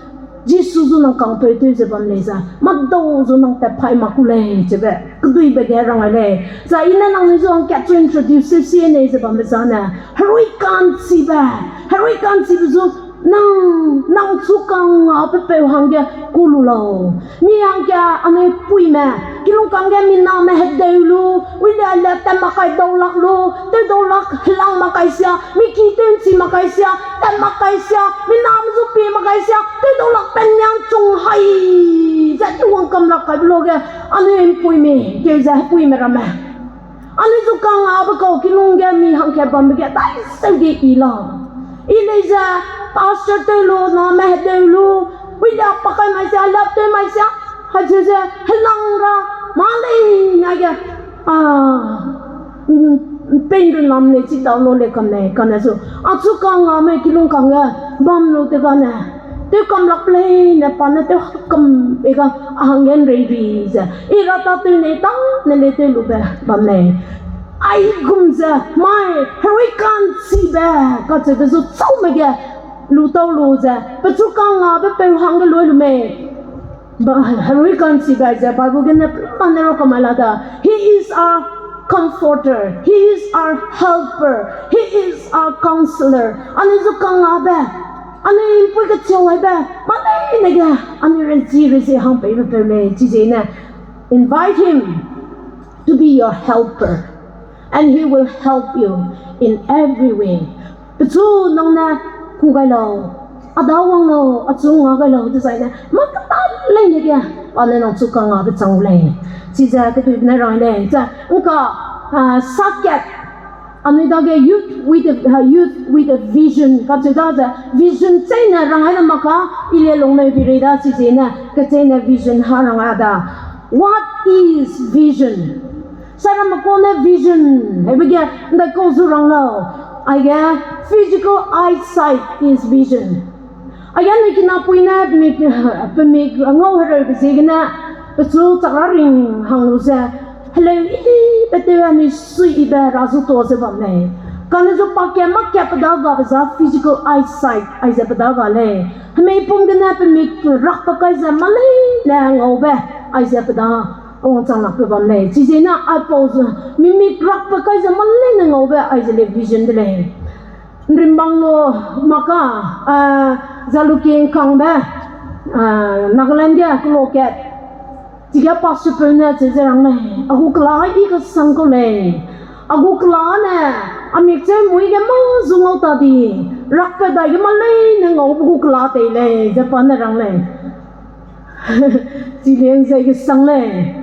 Jisu zu nang kangpeu tew ze bam lei ze, madau zu nang tat phai mak ku lei, chebe, keduibe ge rang ai lei. Zai i ne nangnui zu hangkat chu introduce sie nei ze bambe zane, herui ka'nchibe, herui ka'nchibe zu nang, nang chu kangngâbe peu hangge ku lu lau. Mi hangge anui puime, kilûng kangge mi name hedeu lu, uile le tat mak kai dau lak lu, tew dau lak helang mak kai sia, mi ki tew ’nchi mak kai sia, tat mak kai sia, mi name zu pie mak kai sia, tew dau lak pen niangchung hai, ze Tingwang kam lak kaibe luage, anui ’mpuimi, keu ze hepuime ramme. Anui zu kangngâbe kau kilûng ge mi hangkat bambe ge dai seu ge i la. I lei ze pastor tew lu, name hedeu lu, uile pa kai mai sia, lap tew mai sia, hacheu ze helang ra, mâ lei nage, a, pei ’nrunam lei chi dau lu lei kam lei, kane zu. Achu kangngâme kilûng kangge bam lu te gane, tew kam lak pe leine pa ne tew kam e ga a hangge ’nrei ri ze, i ra tâtew nei tâne lei tew lube bam lei. Aigum ze mai herui ka'nchibe kacheube zu chaume ge lu tau lu ze, pechu kangngâbe peu hangge lui lu mei. Herui ka'nchibe ze Bible gene pelane ra kamai la da. He is our comforter. He is our helper. He is our counselor. Anui zu kangngâbe, anui ’mpui kecheu aibe, mâ leine ge anui rezie rezie hang peibe peu lei, chiziegene invite him to be your helper, and he will help you in every way. Pechu nang ne ku gai lau, a da wang lau, achu nga gai lau dezaine, mâ keta leine ge pa ne nang chu kangngâbe chang gu lei. Chize keduibe ne rang lei, ze, ’ngka, a, sakat, Anui dage youth with a, uh, youth with a vision kacheu da ze, vision cheîne rang ai ne mak ka, i le lung ne bi rei da, chiziegene kecheîne vision ha rang ai da. What is vision? Saramme kane vision hebe ge ndaikau zu rang lau. Aige, physical eyesight is vision. Aige anui kinapui ne pemik, pemik ngau hereube ziegene, pechu chak ra ring hang lu ze, heleu i pe tew anui sui ibe ra zu tuâ ze bam lei. Kane zu pa ka mâ ka pe da gabe za physical eyesight aize pe da ga lei. Hemei pum gene pemik rakbe kai ze mâ leine ngaube aize pe da wangchang lakbe bam lei. Chiziegene aipau zu mimik rakbe kai ze mâ leine ngaube aize lei vision de lei. Nrimbang lu mâ ka, ah, Zalukie Ngkangbe, ah, Nagaland ge kelo kat. Chige pastorpeu ne cheu ze rang lei, a gu kela i kesang kau lei. A gu kela ne, a mikcheu mui ge mâ zu ngau ta di, rakbe dai ge mâ leine ngaube gu kela tei lei, ze pa ne rang lei. Chiliang ze kesang lei.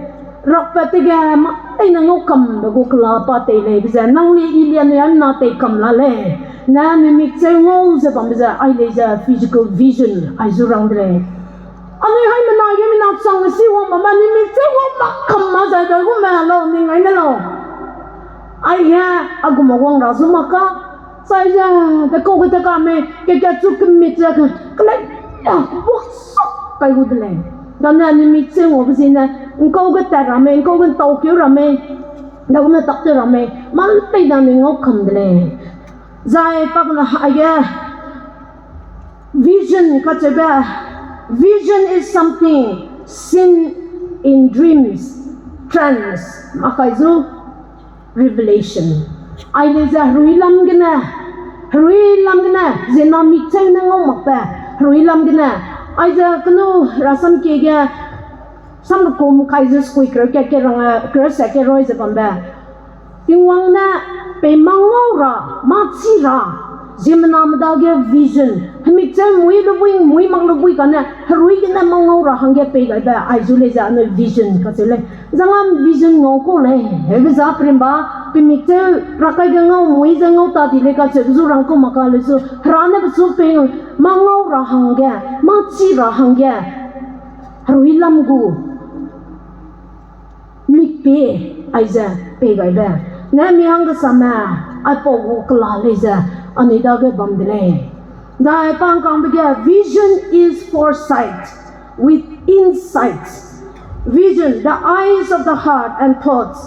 Rakbe te ge mâ leine ngau kambe gu kela pa tei lei be ze, nang le i le anui aimna tei kam la lei. Ne anui mikcheu ngau ze bambe ze, ai lei ze physical vision, ai zu rang de lei. Anui haimena ge mina chang si wang bam ma, anui mikcheu ngau mak kam ma zai dai gu me lau, ning ai ne lau. Aige, a gu ma wang ra zu mâ ka, sai ze, de kau ge de ka mei, ke ke chu kemit ze, kelei, ya, wak sak kai gu de lei. Dane anui mikcheu ngaube ziegene, ngkau ge tat ra mei, ngkau ge ntau keu ra mei, dagene tak tew ra mei, mâ pei da anui ngau kam de lei. Zai pa gene aige, vision kacheube, vision is something seen in dreams, trance, mâ kai zu revelation. Ai lei ze herui lam gene, herui lam gene, ziemmena mikcheu ne ngau makbe, herui lam gene. Aize kenu rasam kie ge, samkum kai ze skui kereu kat ke rang, eh, kereu se ke roi ze bambe. Tingwang ne pei mâ ngau ra, mâ chi ra, ziemmename dage vision, hemikcheu mui lubui, mui mak lubui kane, herui gene mâ ngau ra hangge pei gaibe, ai zu lei ze anui vision kacheu lei. Zangam vision ngau kau lei, hebe za perimba, pemikcheu rakai ge ngau mui ze ngau ta di lei kacheube zu rang kau mâ ka lei zu, Hera ne pechu pei mâ ngau ra hangge, mâ chi ra hangge, herui lam gu mikpie aize pei gaibe. Ne mi hanggesame, aipau gu kela lei ze, anui dage bam de lei. Dai pa ngkangbe ge, vision is foresight with insight. Vision, the eyes of the heart and thoughts.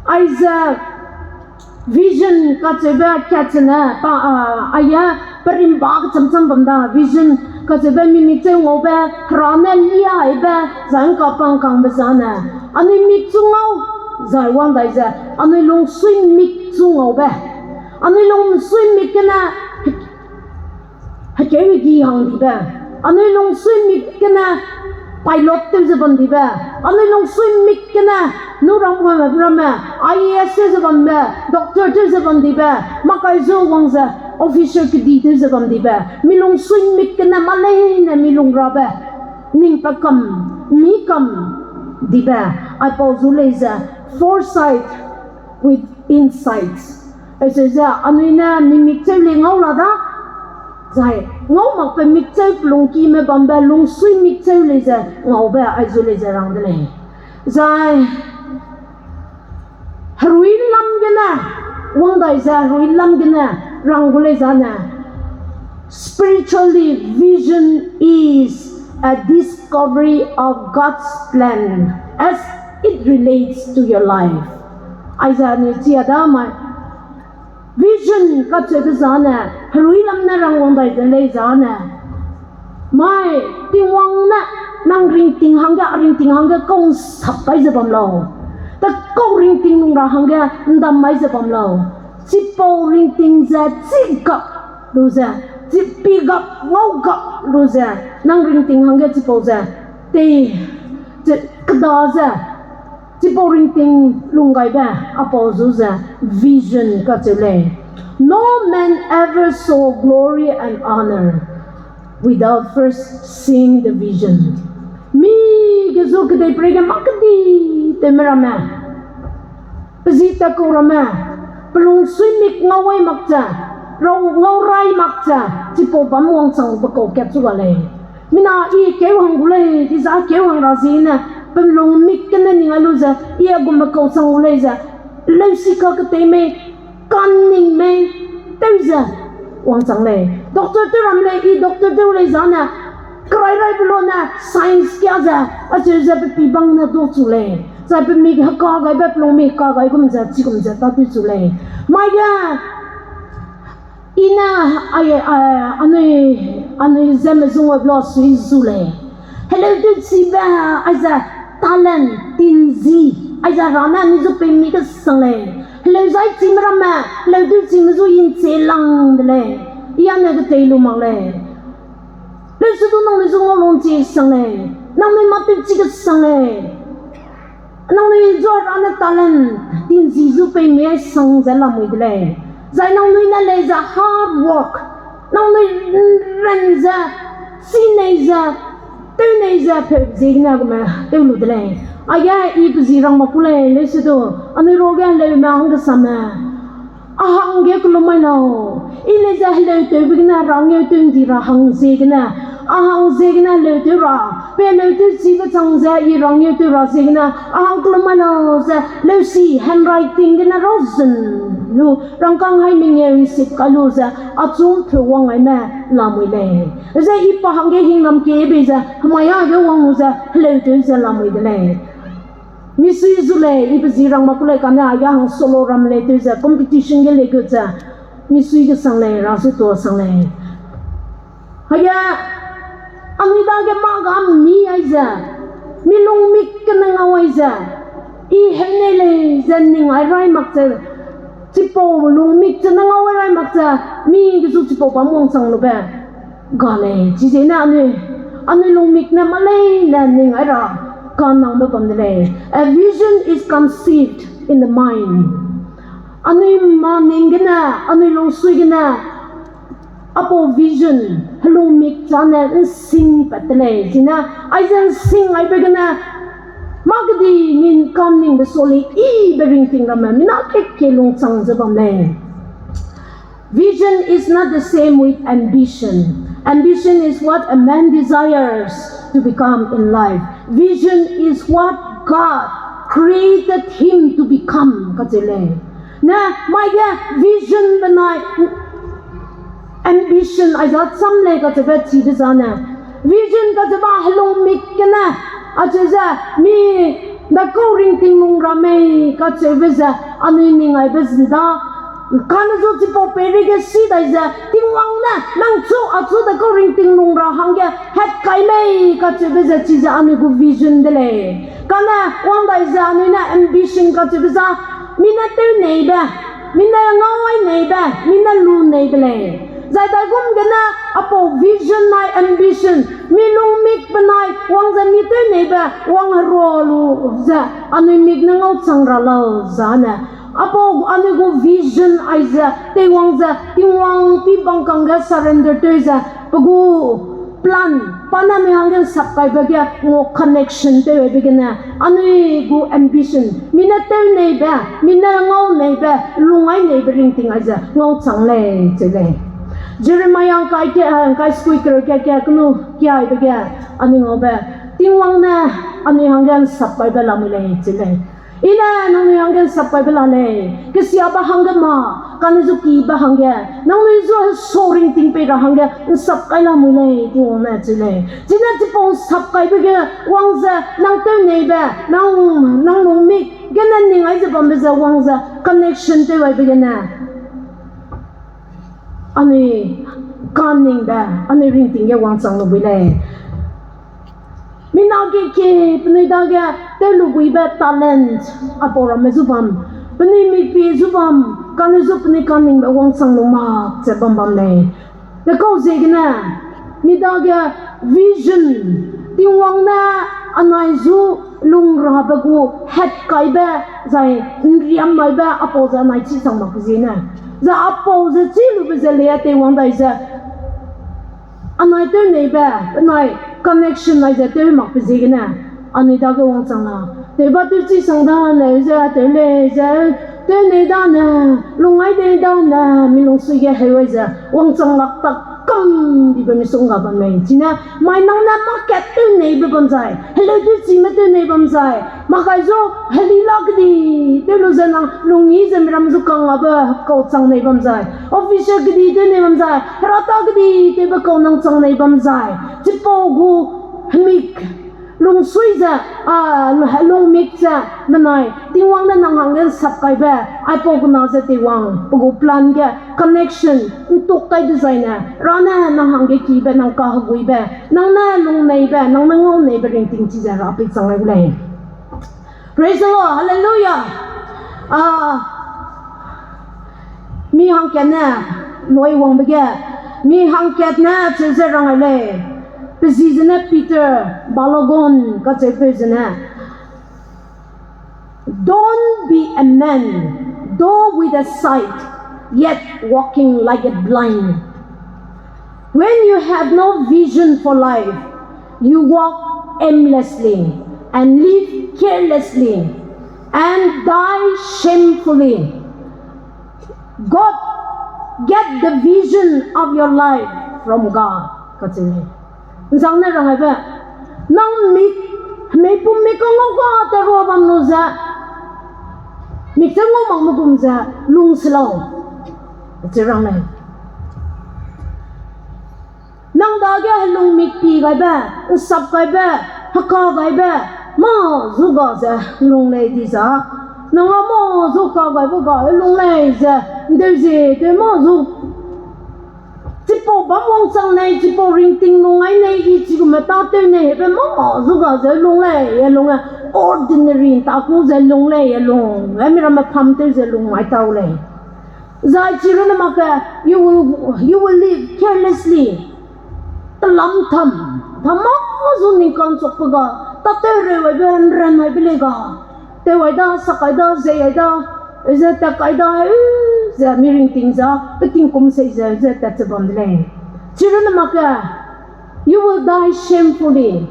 Aize vision kacheube kat zene pa, a, aige perimba kecham cham bam da, vision kacheube mimikcheu ngaube, Hera ne liaibe, zai ngka pa ngkangbe zane. Anui mik chu ngau, zai wang dai ze, anui lungsui mik chu ngaube. Anui lungsui mik gene, hekeu hegi hang dibe. Anui lungsui mik gene pilot tew ze bam dibe. Anui lungsui mik gene nu rangbe ramme, I A S tew ze bambe, doctor tew ze bam dibe, makai zu wang ze officer kedi tew ze bam dibe. Mi lungsui mik gene mâ leine mi lung rabe, ning pa kam, mi kam dibe, aipau zu lei ze foresight with insight. Aise ze anui ne mimikcheu lei ngau la da, zai ngau makbe mikcheu pelungkime bambe lungsui mikcheu lei ze ngaube ai zu lei ze rang de lei. Zai herui lam gene, wang dai ze herui lam gene rang gu lei zane. Spiritually, vision is a discovery of God's plan as it relates to your life. Aize anui chia da mai. Vision kacheube zane, herui lam ne rang wang dai de lei zane. Mai, Tingwang ne, nang ringting hangge, a ringting hangge kau nsap kai ze bam lau. Te kau ringting lung ra hangge ndam mai ze bam lau. Chipau ringting ze chigap lu ze, chipi gap, ngau gap lu ze, nang ringting hangge chipau ze, tei, keda ze, chipau ringting lung gaibe, apau zu ze, vision kacheu lei. No man ever saw glory and honor without first seeing the vision. Mi ge zu kedeiperei ge mâ kedi tewme ramme, pe zi tat kau ramme, Lungsui mik ngau ai mak ze, rau ngau rai mak ze, chipau bam wangchang be kau kat chu ga lei. Mina i keu hang gu lei, i za keu hang ra ziegene, pe lung mik gene ning ai lu ze, i a gume kau chang gu lei ze, leusi ka ketei mei, kan ning mei, tew ze, wangchang lei. Doctor tew ram lei, i doctor tew lei zane, kerai rai pe lo ne, science kia ze, acheu ze pe pi bang ne du chu lei. Zai pe mik heka gai be pe lung mik heka gai gum ze, chi gum ze, ta du chu lei. Mai ge, i ne, ai, ai, anui, anui zeme zung web lo sui zu lei. Heleu tew chi be, aize talent, tinzi, aize ra ne anui zu pe mi kesang lei. Heleu zai chi me ramme, heleu tew chi me zu i nche lang de lei. I a ne ketei lu mak lei. Leusi du nangnui zu ngau lung chi sang lei. Nangnui ma tew chi kesang lei. Nangnui zu ra ne talent, tinzi zu pe mi ai sang ze lamui de lei. Zai nangnui ne lei ze hard work. Nangnui ren ze, chi nei ze, tew nei ze, peu ziegene gume tew lu de lei. Aige i pe zi rang mak ku lei, leusi du. Anui ruage heleume hanggesame. A hangge kelum mai lau. I lei ze heleu tewbe gene ra ngeu tew ndi ra hang ziegene. A hang ziegene heleu tew ra. Pe heleu tew chibe chang ze i ra ngeu tew ra ziegene. A hang kelum mai lau ze leusi handwriting gene rau zun lu. Rangkâng hai mengeu i sip kai lu ze. Achum peu wang aime lamui lei. Ze i pa hangge hingnam ke bei ze. Hemai a ge wang lu ze heleu tew ze lamui de lei. Misui zu lei, i pe zi rang mak ku lei kane, aige hang solo ram lei tew ze, competition ge lei gut ze, misui kesang lei, ra zu tuâ sang lei. Aige, anui dage mâ ga mi ai ze, mi lungmik gene ngau ai ze, i heine lei ze ning ai rai mak ze, chipau lungmik ze ne ngau ai rai mak ze, mi ge zu chipau bam wangchang lube ga lei, chiziegene anui, anui lungmik ne mâ leine ning ai ra, kanangbe bam de lei. A vision is conceived in the mind. Anui mâ ning gene, anui lungsui gene, apau vision, helungmik chane nsing pat de lei. Chine, aize nsing aibe gene, mâ kedi min kaningbe soli, ibe ringting ramme, mina keke lungchang ze bam lei. Vision is not the same with ambition. Ambition is what a man desires to become in life. Vision is what God created him to become, kacheu lei. Ne, mai ge vision benai ambition aize cham lei kacheube chibe zane. Vision kacheube helungmik gene, acheu ze, mi, dakau ringting lung ra mei kacheube ze, anui ning aibe zi da, kane zu chipau peireige si dai ze, Tingwang ne, nang chu, achu dakau ringting lung ra hangge, het kai mei kacheube ze, chize anui gu vision de lei. Kane, wang dai ze, anui ne ambition kacheube za, mi ne tew neibe, mi ne ngau ai neibe, mi ne lu neibe lei. Zai daigum gene, apau vision nai ambition, mi lungmik benai, wang ze mi tew neibe, wang herua lu ze, anui mik ne ngau chang ra lau zane. Apau anui gu vision aize, teiwang ze, Tingwang ti bangkang ge surrender tew ze, pe gu plan, pa ne anui hangge nsap kaibe ge, ngo connection tew aibe gene, anui gu ambition, mi ne tew neibe, mi ne ngau neibe, lung ai neibe ringting aize, ngau chang lei, cheu lei. Jeremiah ngkai ke, eh, ngkai skui kereu ke, ke, kenu, kiaibe ge, anui ngaube, Tingwang ne, anui hangge nsap kaibe lamui lei, cheu lei. I ne nangnui hangge nsap kaibe la lei, kesiabe hangge ma, kane zu kibe hangge, nangnui zu heso ringting pei ra hangge, nsap kai lamui lei, Tingwang ne cheu lei. Chine chipau nsap kaibe ge wang ze, nang tew neibe, nang, nang lungmik gene ning ai ze bambe ze wang ze, connection tew aibe gene, anui kaningbe, anui ringting ge wangchang lu bui lei. Mina ge ke, penui dage, tew lu buibe talent, apau ramme zu bam, penui mikpie zu bam, kane zu penui kaningbe wangchang lu mak ze bam bam lei. Dekau ziegene, mi dage vision, Tingwang ne anai zu lung rabe gu hetkaibe, zai nriam maibe apau ze anai chi chang mak ziene. Zai apau ze chi lube ze lei teiwang dai ze, anai tew neibe, penai connection nai ze tew makbe ziegene, anui dage wangchang la. Tewba tew chi sang da, neu ze, tew lei ze, Tewnei dane, lungngai dei dane, mi lungsui ge heu ai ze, wangchang lak tak kam dibe misongga bam lei. Chine, mai nang ne mâ kat tewneibe bam zai, heleu tewchime tewnei bam zai, makai zu, heli la kedi, tew lu ze nang lungyi ze miram zu kang abe, kau chang nei bam zai, officer kedi tewnei bam zai, herata kedi tewbe kau nang chang nei bam zai, chipau gu, hemik, lungsui ze, a, lungmik ze, menai, Tingwang ne nang hangge nsap kaibe, aipau guna ze Tingwang, pe gu plan ge, connection, ntuk kai dezaine, ra ne nang hangge kibe, nang kaheguibe, nang ne lungneibe, nang ne ngauneibe ringting chi ze ra pei chang ai gu lei. Praise the Lord, hallelujah. A, mi hangkat ne, loi wangbe ge, mi hangkat ne, cheu ze rang ai lei. Pe zi zene Peter Balogun kacheupeu zene, Don't be a man, though with a sight, yet walking like a blind. When you have no vision for life, you walk aimlessly and live carelessly and die shamefully. God, get the vision of your life from God. Kacheu lei. Nzang ne rang aibe, nang mik, mei pum mik kangau ga te rua bam lu ze, mik ze ngau mak me gum ze, lung se lau. Acheu rang lei. Nang dage helung mik pi gaibe, nsap gaibe, heka gaibe, mâ zu ga ze lung lei di za. Nang a mâ zu ka gaibe ga lung lei ze, ndeu ze tew mâ zu. Chipau bam wangchang nei, chipau ringting lung ai nei, i chigume tâtew nei, hebe mâ zu ga ze lung lei, e lung e, ordinary nta ku ze lung lei, e lung e, miramme pham tew ze lung ai tau lei. Zai chi runne mak ge, you will, you will live carelessly. Telam tam, tam mâ zu ningkang chukpe ga, tâtew reu aibe, nran aibe lei ga. Tew ai da, sak ai da, zei ai da, ze tat kai da, ze mi ringting za, pe tingkum sei ze, ze tat ze bam de lei. Chi runne mak ge, you will die shamefully.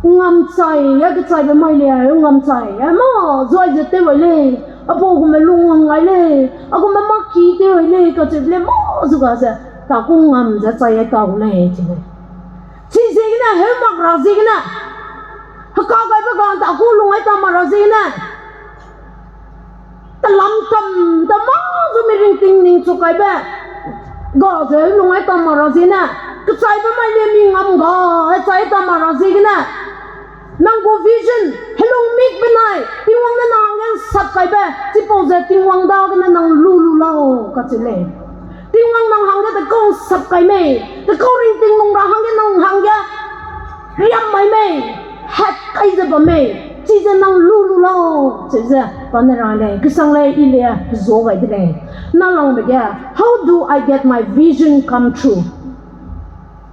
Ngamchai, a kechaibe mai lei, ngamchai, a mâ, zai ze tew ai lei, a pau gume lung ngai lei, a gume mâ ki tew ai lei, kacheu lei, mâ zu ga ze, ta ku ngam ze chai ai ta gu lei, chi lei. Chiziegene, heu mak ra ziegene, heka gaibe ga ta ku lung ai ta mak ra ziegene, telam tam, ta mâ zu mi ringting ningchuk kaibe, ga ze lung ai ta mak ra ziegene, kechaibe mai lei mi ngam ga, hechai ta mak ra ziegene, nang gu vision, helung mik benai, Tingwang ne nang hangge nsap kaibe, chipau ze Tingwang dagene nang lu lu lau, kacheu lei. Tingwang nang hangge dekau nsap kai mei, dekau ringting lung ra hangge nang hangge riam mai mei, hat kai ze bam mei, chize nang lu lu lau, chize pa ne rang lei, kesang lei, i lei, zuâ gai de lei. Nalangbe ge, how do I get my vision come true?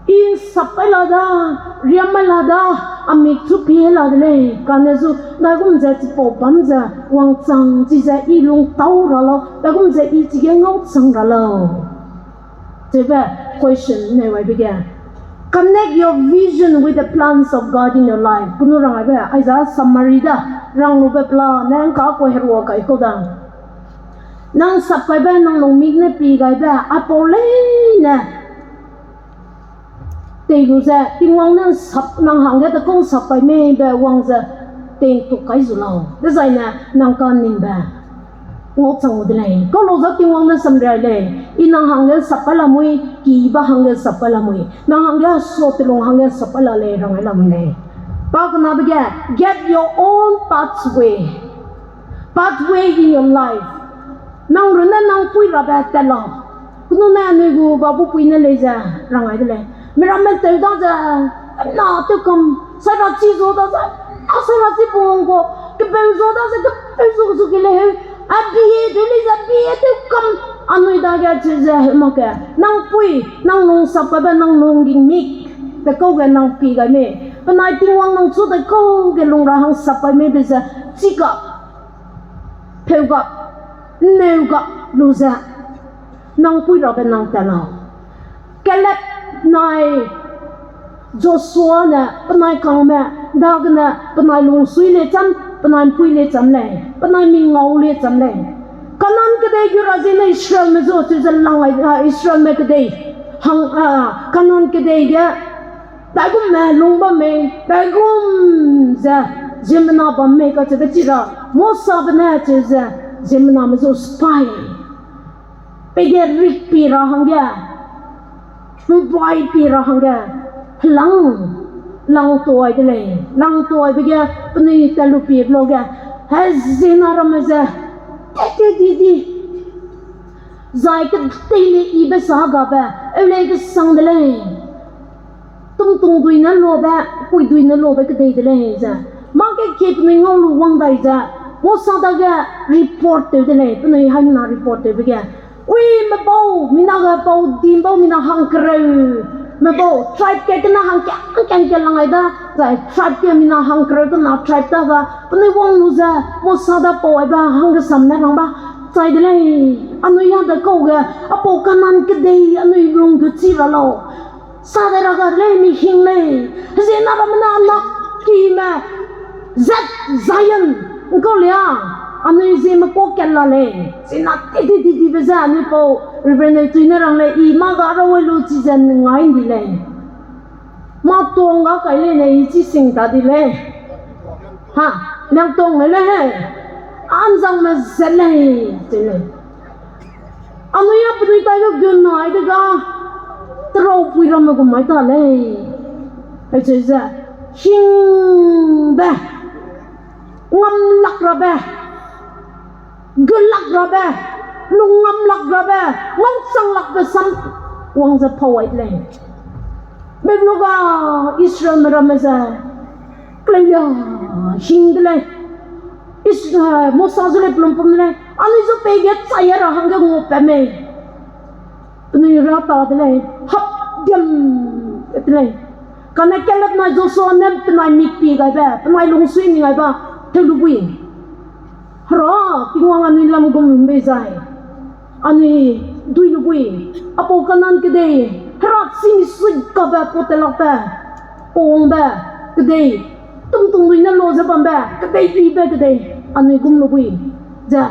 I nsap kai la da, riam mai la da, a mik chu pie la de lei, kane zu, daigum ze chipau bam ze, wangchang chize i lung tau ra lau, daigum ze i chige ngau chang ra lau. Chebe question ne waibe ge. Connect your vision with the plans of God in your life. Kunu rang aibe, aiza summary da, rang lube plan ne ngka ku herua kai kau da. Nang sap kaibe, nang lung mik ne pi gaibe, aipau leine tei lu ze, Tingwang ne sap nang hangge dekau sap kai mei be wang ze, tei ntuk kai zu lau. Dezaine nang kaningbe ngau chang gu de lei. Kau lu ze Tingwang ne samria lei. I nang hangge sap kai lamui, kiba hangge sap kai lamui. Nang hangge so telung hangge sap kai la lei, rang ai lamui lei. Pa kenabe ge, get your own pathway. Pathway in your life. Nang runne nang pui rabe tat lau. Kunu ne anui gu babu pui ne lei ze rang ai de lei. Miramme tew da ze, na tew kam, saira chi zu da ze, na saira chi pung ko, kepeu zu da ze, kepeu zu zu ke lei heu. A bie tew lei ze, bie tew kam, anui dage chi ze heu mak ge. Nang pui, nang lung sap kaibe, nang lung ging mik, dekau ge nang pi gai mei. Penai Tingwang nang chu dekau ge lung ra hang sap kai mei be ze, chika peu ga, nneu ga lu ze, nang pui rabe nang tat lau. Kaleb nai Joshua ne penai kangme, dagene penai lungsui lei cham, Penai mpui le cham lei, penai mingau le cham lei. Kanan kedei gu ra ziene Israelme zu, chu ze lang ai, a, Israelme kedei. Hang, a, Kanan kedei ge, daigum me, lung bam me, daigum ze, ziemmena bam me kacheube chi ra, Mosabe ne chu ze, ziemmename zu spy. Pege rik pi ra hangge, mbai pi ra hangge, lang, lang tuai de lei, lang tuaibe ge, penui talu pi blo ge, heziena ramme ze, tete di di, zai ketei le ibe sa gabe, eu lei kesang de lei. Tumtung dui ne lobe, pui dui ne lobe kedei de lei ze. Mâ ke kie penui ngau lu wang dai ze. Mosa dage report tew de lei, penui haimena report tewbe ge. Ui, mebau, mina ge bau, dimbau, mina hangkereu. Mebau, tribe ke kena hangke, hangke, hangke lang ai da. Zai tribe ke mina hangkereu kena tribe da ga. Penui wang lu ze, Mosa da pau ai ba, hanggesam ne rang ba. Chai de lei, anui ya de kau ge, apau Kanan kedei, anui lung ge chi ra lau. Sa de ra ga lei, mi hing lei. Heziena ramme na nak ki me. Zet Zion. Ngkau lia. Anui ziemme kua kat la lei. Ziena ti ti ti tibe ze anui pau. Reverend ne tui ne rang lei. I mâ ga ra wai lu chi ze ngai ndi lei. Mâ tuang ga kai lei ne i chi sing ta di lei. Ha, liang tuang lei lei he. Anzang me zet lei. Chi lei. Anui a penui tai ge gun nai de ga, terau pui ramme gu mai ta lei. Acheu ze, hingbe, ngamlak rabe, gulak rabe, lungngamlak rabe, ngauchanglakbe sam, wang ze pau ai de lei. Bebluga Israelme ramme ze, kleulia, hing de lei. Is-, eh, Mosa zu lei pelum pum de lei. Anui zu pei ge chai ra hangge ngau pa mei. Penui ra ta de lei. Hap diam de lei. Kane Caleb nai Joshua ne penai mik pi gaibe, penai lungsui ni gaiba, teu lu bui. Hera, Tingwang anui lam gum bei zai. Anui dui lu bui. Apau Kanan kedei. Hera chî mi sui gabe pau telakbe. Pau wangbe. Kedei. Tumtung lui ne lo ze bambe. Kedei dibe kedei. Anui gum lu bui. Ze.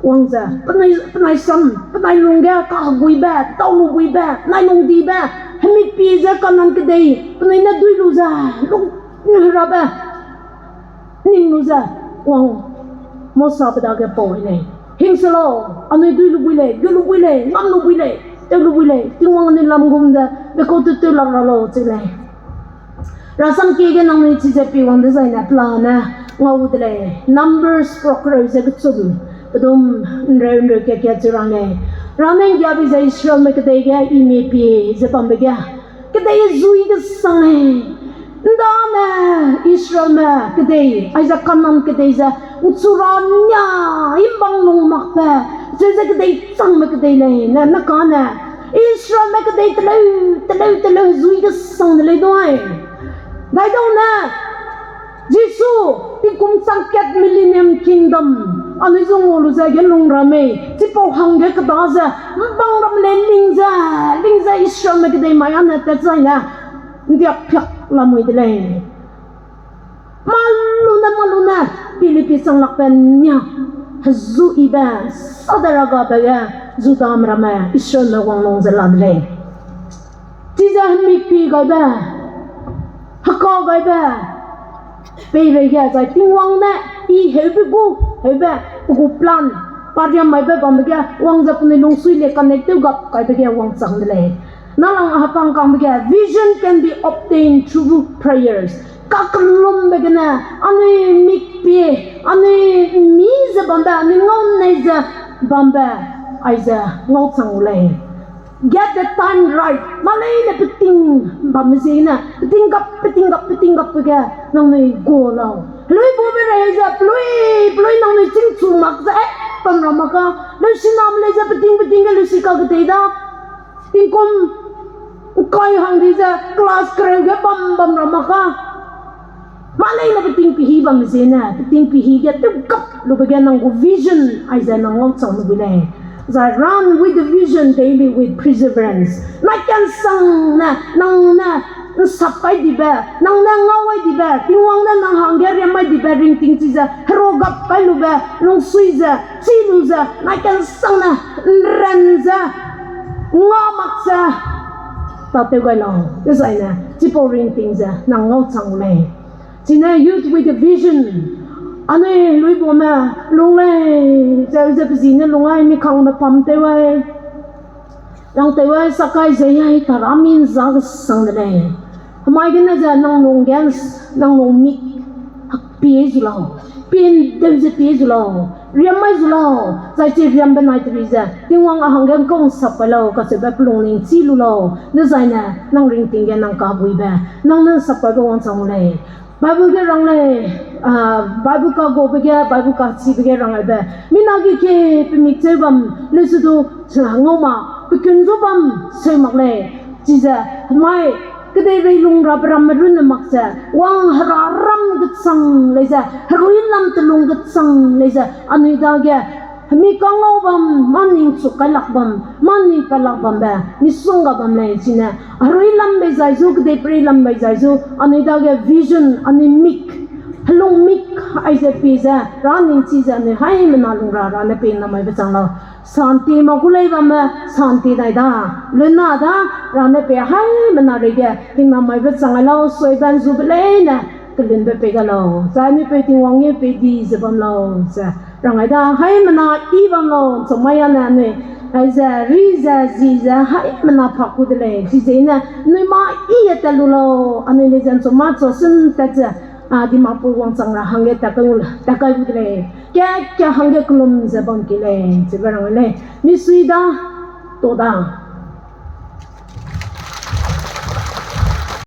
Wang ze, penai, penai sam, penai lungge, kaheguibe, tau lu buibe, penai lungdibe, hemik pi ze Kanan kedei, penai ne dui lu ze, lung, rabe, ning lu ze, wang, Mosabe dage pau lei. Hing se lau, anui dui lu bui lei, gu lu bui lei, ngam lu bui lei, teu lu bui lei, Tingwang anui lam gum ze, bekau teu teu lak ra lau, chi lei. Rasam kie ge nangnui chize pi wang dezaine pelane ngau de lei. Numbers proverb ze kechum, pedum nreu nreu ke ke chi rang lei. Rane nggiabe ze Israelme kedei ge i mik pi ze bambe ge. Kedei zui kesang lei. Ndane Israelme kedei, aize Kanan kedei ze, nchu ra nia, imbang lung makbe, ze ze kedei changme kedei lei, ne, ne kane, Israelme kedei teleu, teleu, teleu zui kesang de lei dui. Daidau ne, Jisu, tingkum changkat millennium kingdom, anui zu ngau lu ze ge lung ra mei, chipau hangge keda ze, mbang ram lei ling ze, ling ze Israelme kedei mai ane tat zaine, ndiak piak lamui de lei. Malune, malune, Philippi changlakbe nia, hezu ibe, sade ra gabe ge, Judame ramme, Israelme wang lung ze la de lei. Chize hemik pi gaibe, heka gaibe, peireige zai Tingwang ne, i heube gu, heube, pe gu plan, pariam maibe bambe ge, wang ze penui lungsui le connect tew gap gaibe ge wangchang de lei. Nalang a hepang kangbe ge, vision can be obtained through prayers. Kakellumbe gene, anui mik pie, anui mi ze bambe, anui ngau nei ze bambe, aize ngauchang gu lei. Get the time right. Maleine peting bamme ziegene, peting gap, peting gap, peting gapbe ge, nangnui gu lau. Helui bube rei ze, pelui, pelui nangnui chîngchu mak ze, eh, bam ra mak ka. Leusiname lei ze peting, peting ge leusi ka ketei da. Tingkum kai hang di ze class kereu ge bam bam ra mak ka. Maleine peting pehî bam ziene, peting pehî ge tew gap lube ge nang gu vision aize nang ngauchang lu bui lei. Zai run with the vision daily with perseverance. Nai kansang ne, nang ne, ’nsap kai dibe, nang ne ngau ai dibe, Tingwang ne nang hangge riam ai dibe ringting chize, herua gap kai lube, lungsui ze, chi lu ze, nai kansangne, ’nran ze, ngau mak ze, tâtew gai lau, dezaine, chipau ringting ze, nang ngau chang gu lei. Chine youth with a vision, anui luibume, lung lei, zeu ze pe zi ne lung ai, mi kangme pam tew ai. Rang tew ai, sak ai, zei ai, tara mi ’nza kesang de lei. Hemai gene ze nang lung ge, nang lung mik, pie zu lau, pie ’ndeu ze pie zu lau, riam mai zu lau, zai chi riam benai teri ze, Tingwang a hangge ’ngkau ’nsap kai lau, kacheube pe lungning chî lu lau, dezaine, nang ringting ge nang kabuibe, nang ne ’nsap kaibe wangchang lei. Bible ge rang lei, ah, Bible kaguabe ge, Bible kachibe ge rang aibe, mina ge ke pe mik cheu bam, leusedu, ngau ma, pe kun zu bam, seu mak lei, chize, mai, kedeirei lung rabe ramme runne mak ze, wang hera ram gechang lei ze, herui lam telung gechang lei ze, anui dage, hemi kangau bam, mâ ningchuk kailak bam, mâ ning patlak bambe, misongga bam lei chine, herui lam bei zai zu, kedeiperei lam bei zai zu, anui dage vision, anui mik, helung mik, aize pie ze, ra ningchi ze anui haimena lung ra, ra ne pie namaibe chang lau. Santi mak gu lei bamme, santi dai da, luna da, ra ne pie haimena reige, hingnamaibe chang ai lau, sui ban zube leine, kelunbe pei gai lau, zai anui peu Tingwang ge pei di ze bam lau, ze. Rang ai da, haimena i bam lau, ’nchumai ane anui, aize, ri ze, zi ze, haimena pak gu de lei, chize ne, anui mâ i e tat lu lau, anui lei ze ’nchumai chu sum tat ze, a, Dimapur wangchang ra hangge tat kai, tat kai gu de lei, ka, ka hangge kelum ze bam ki lei, chibe rang lei, misui da, to da.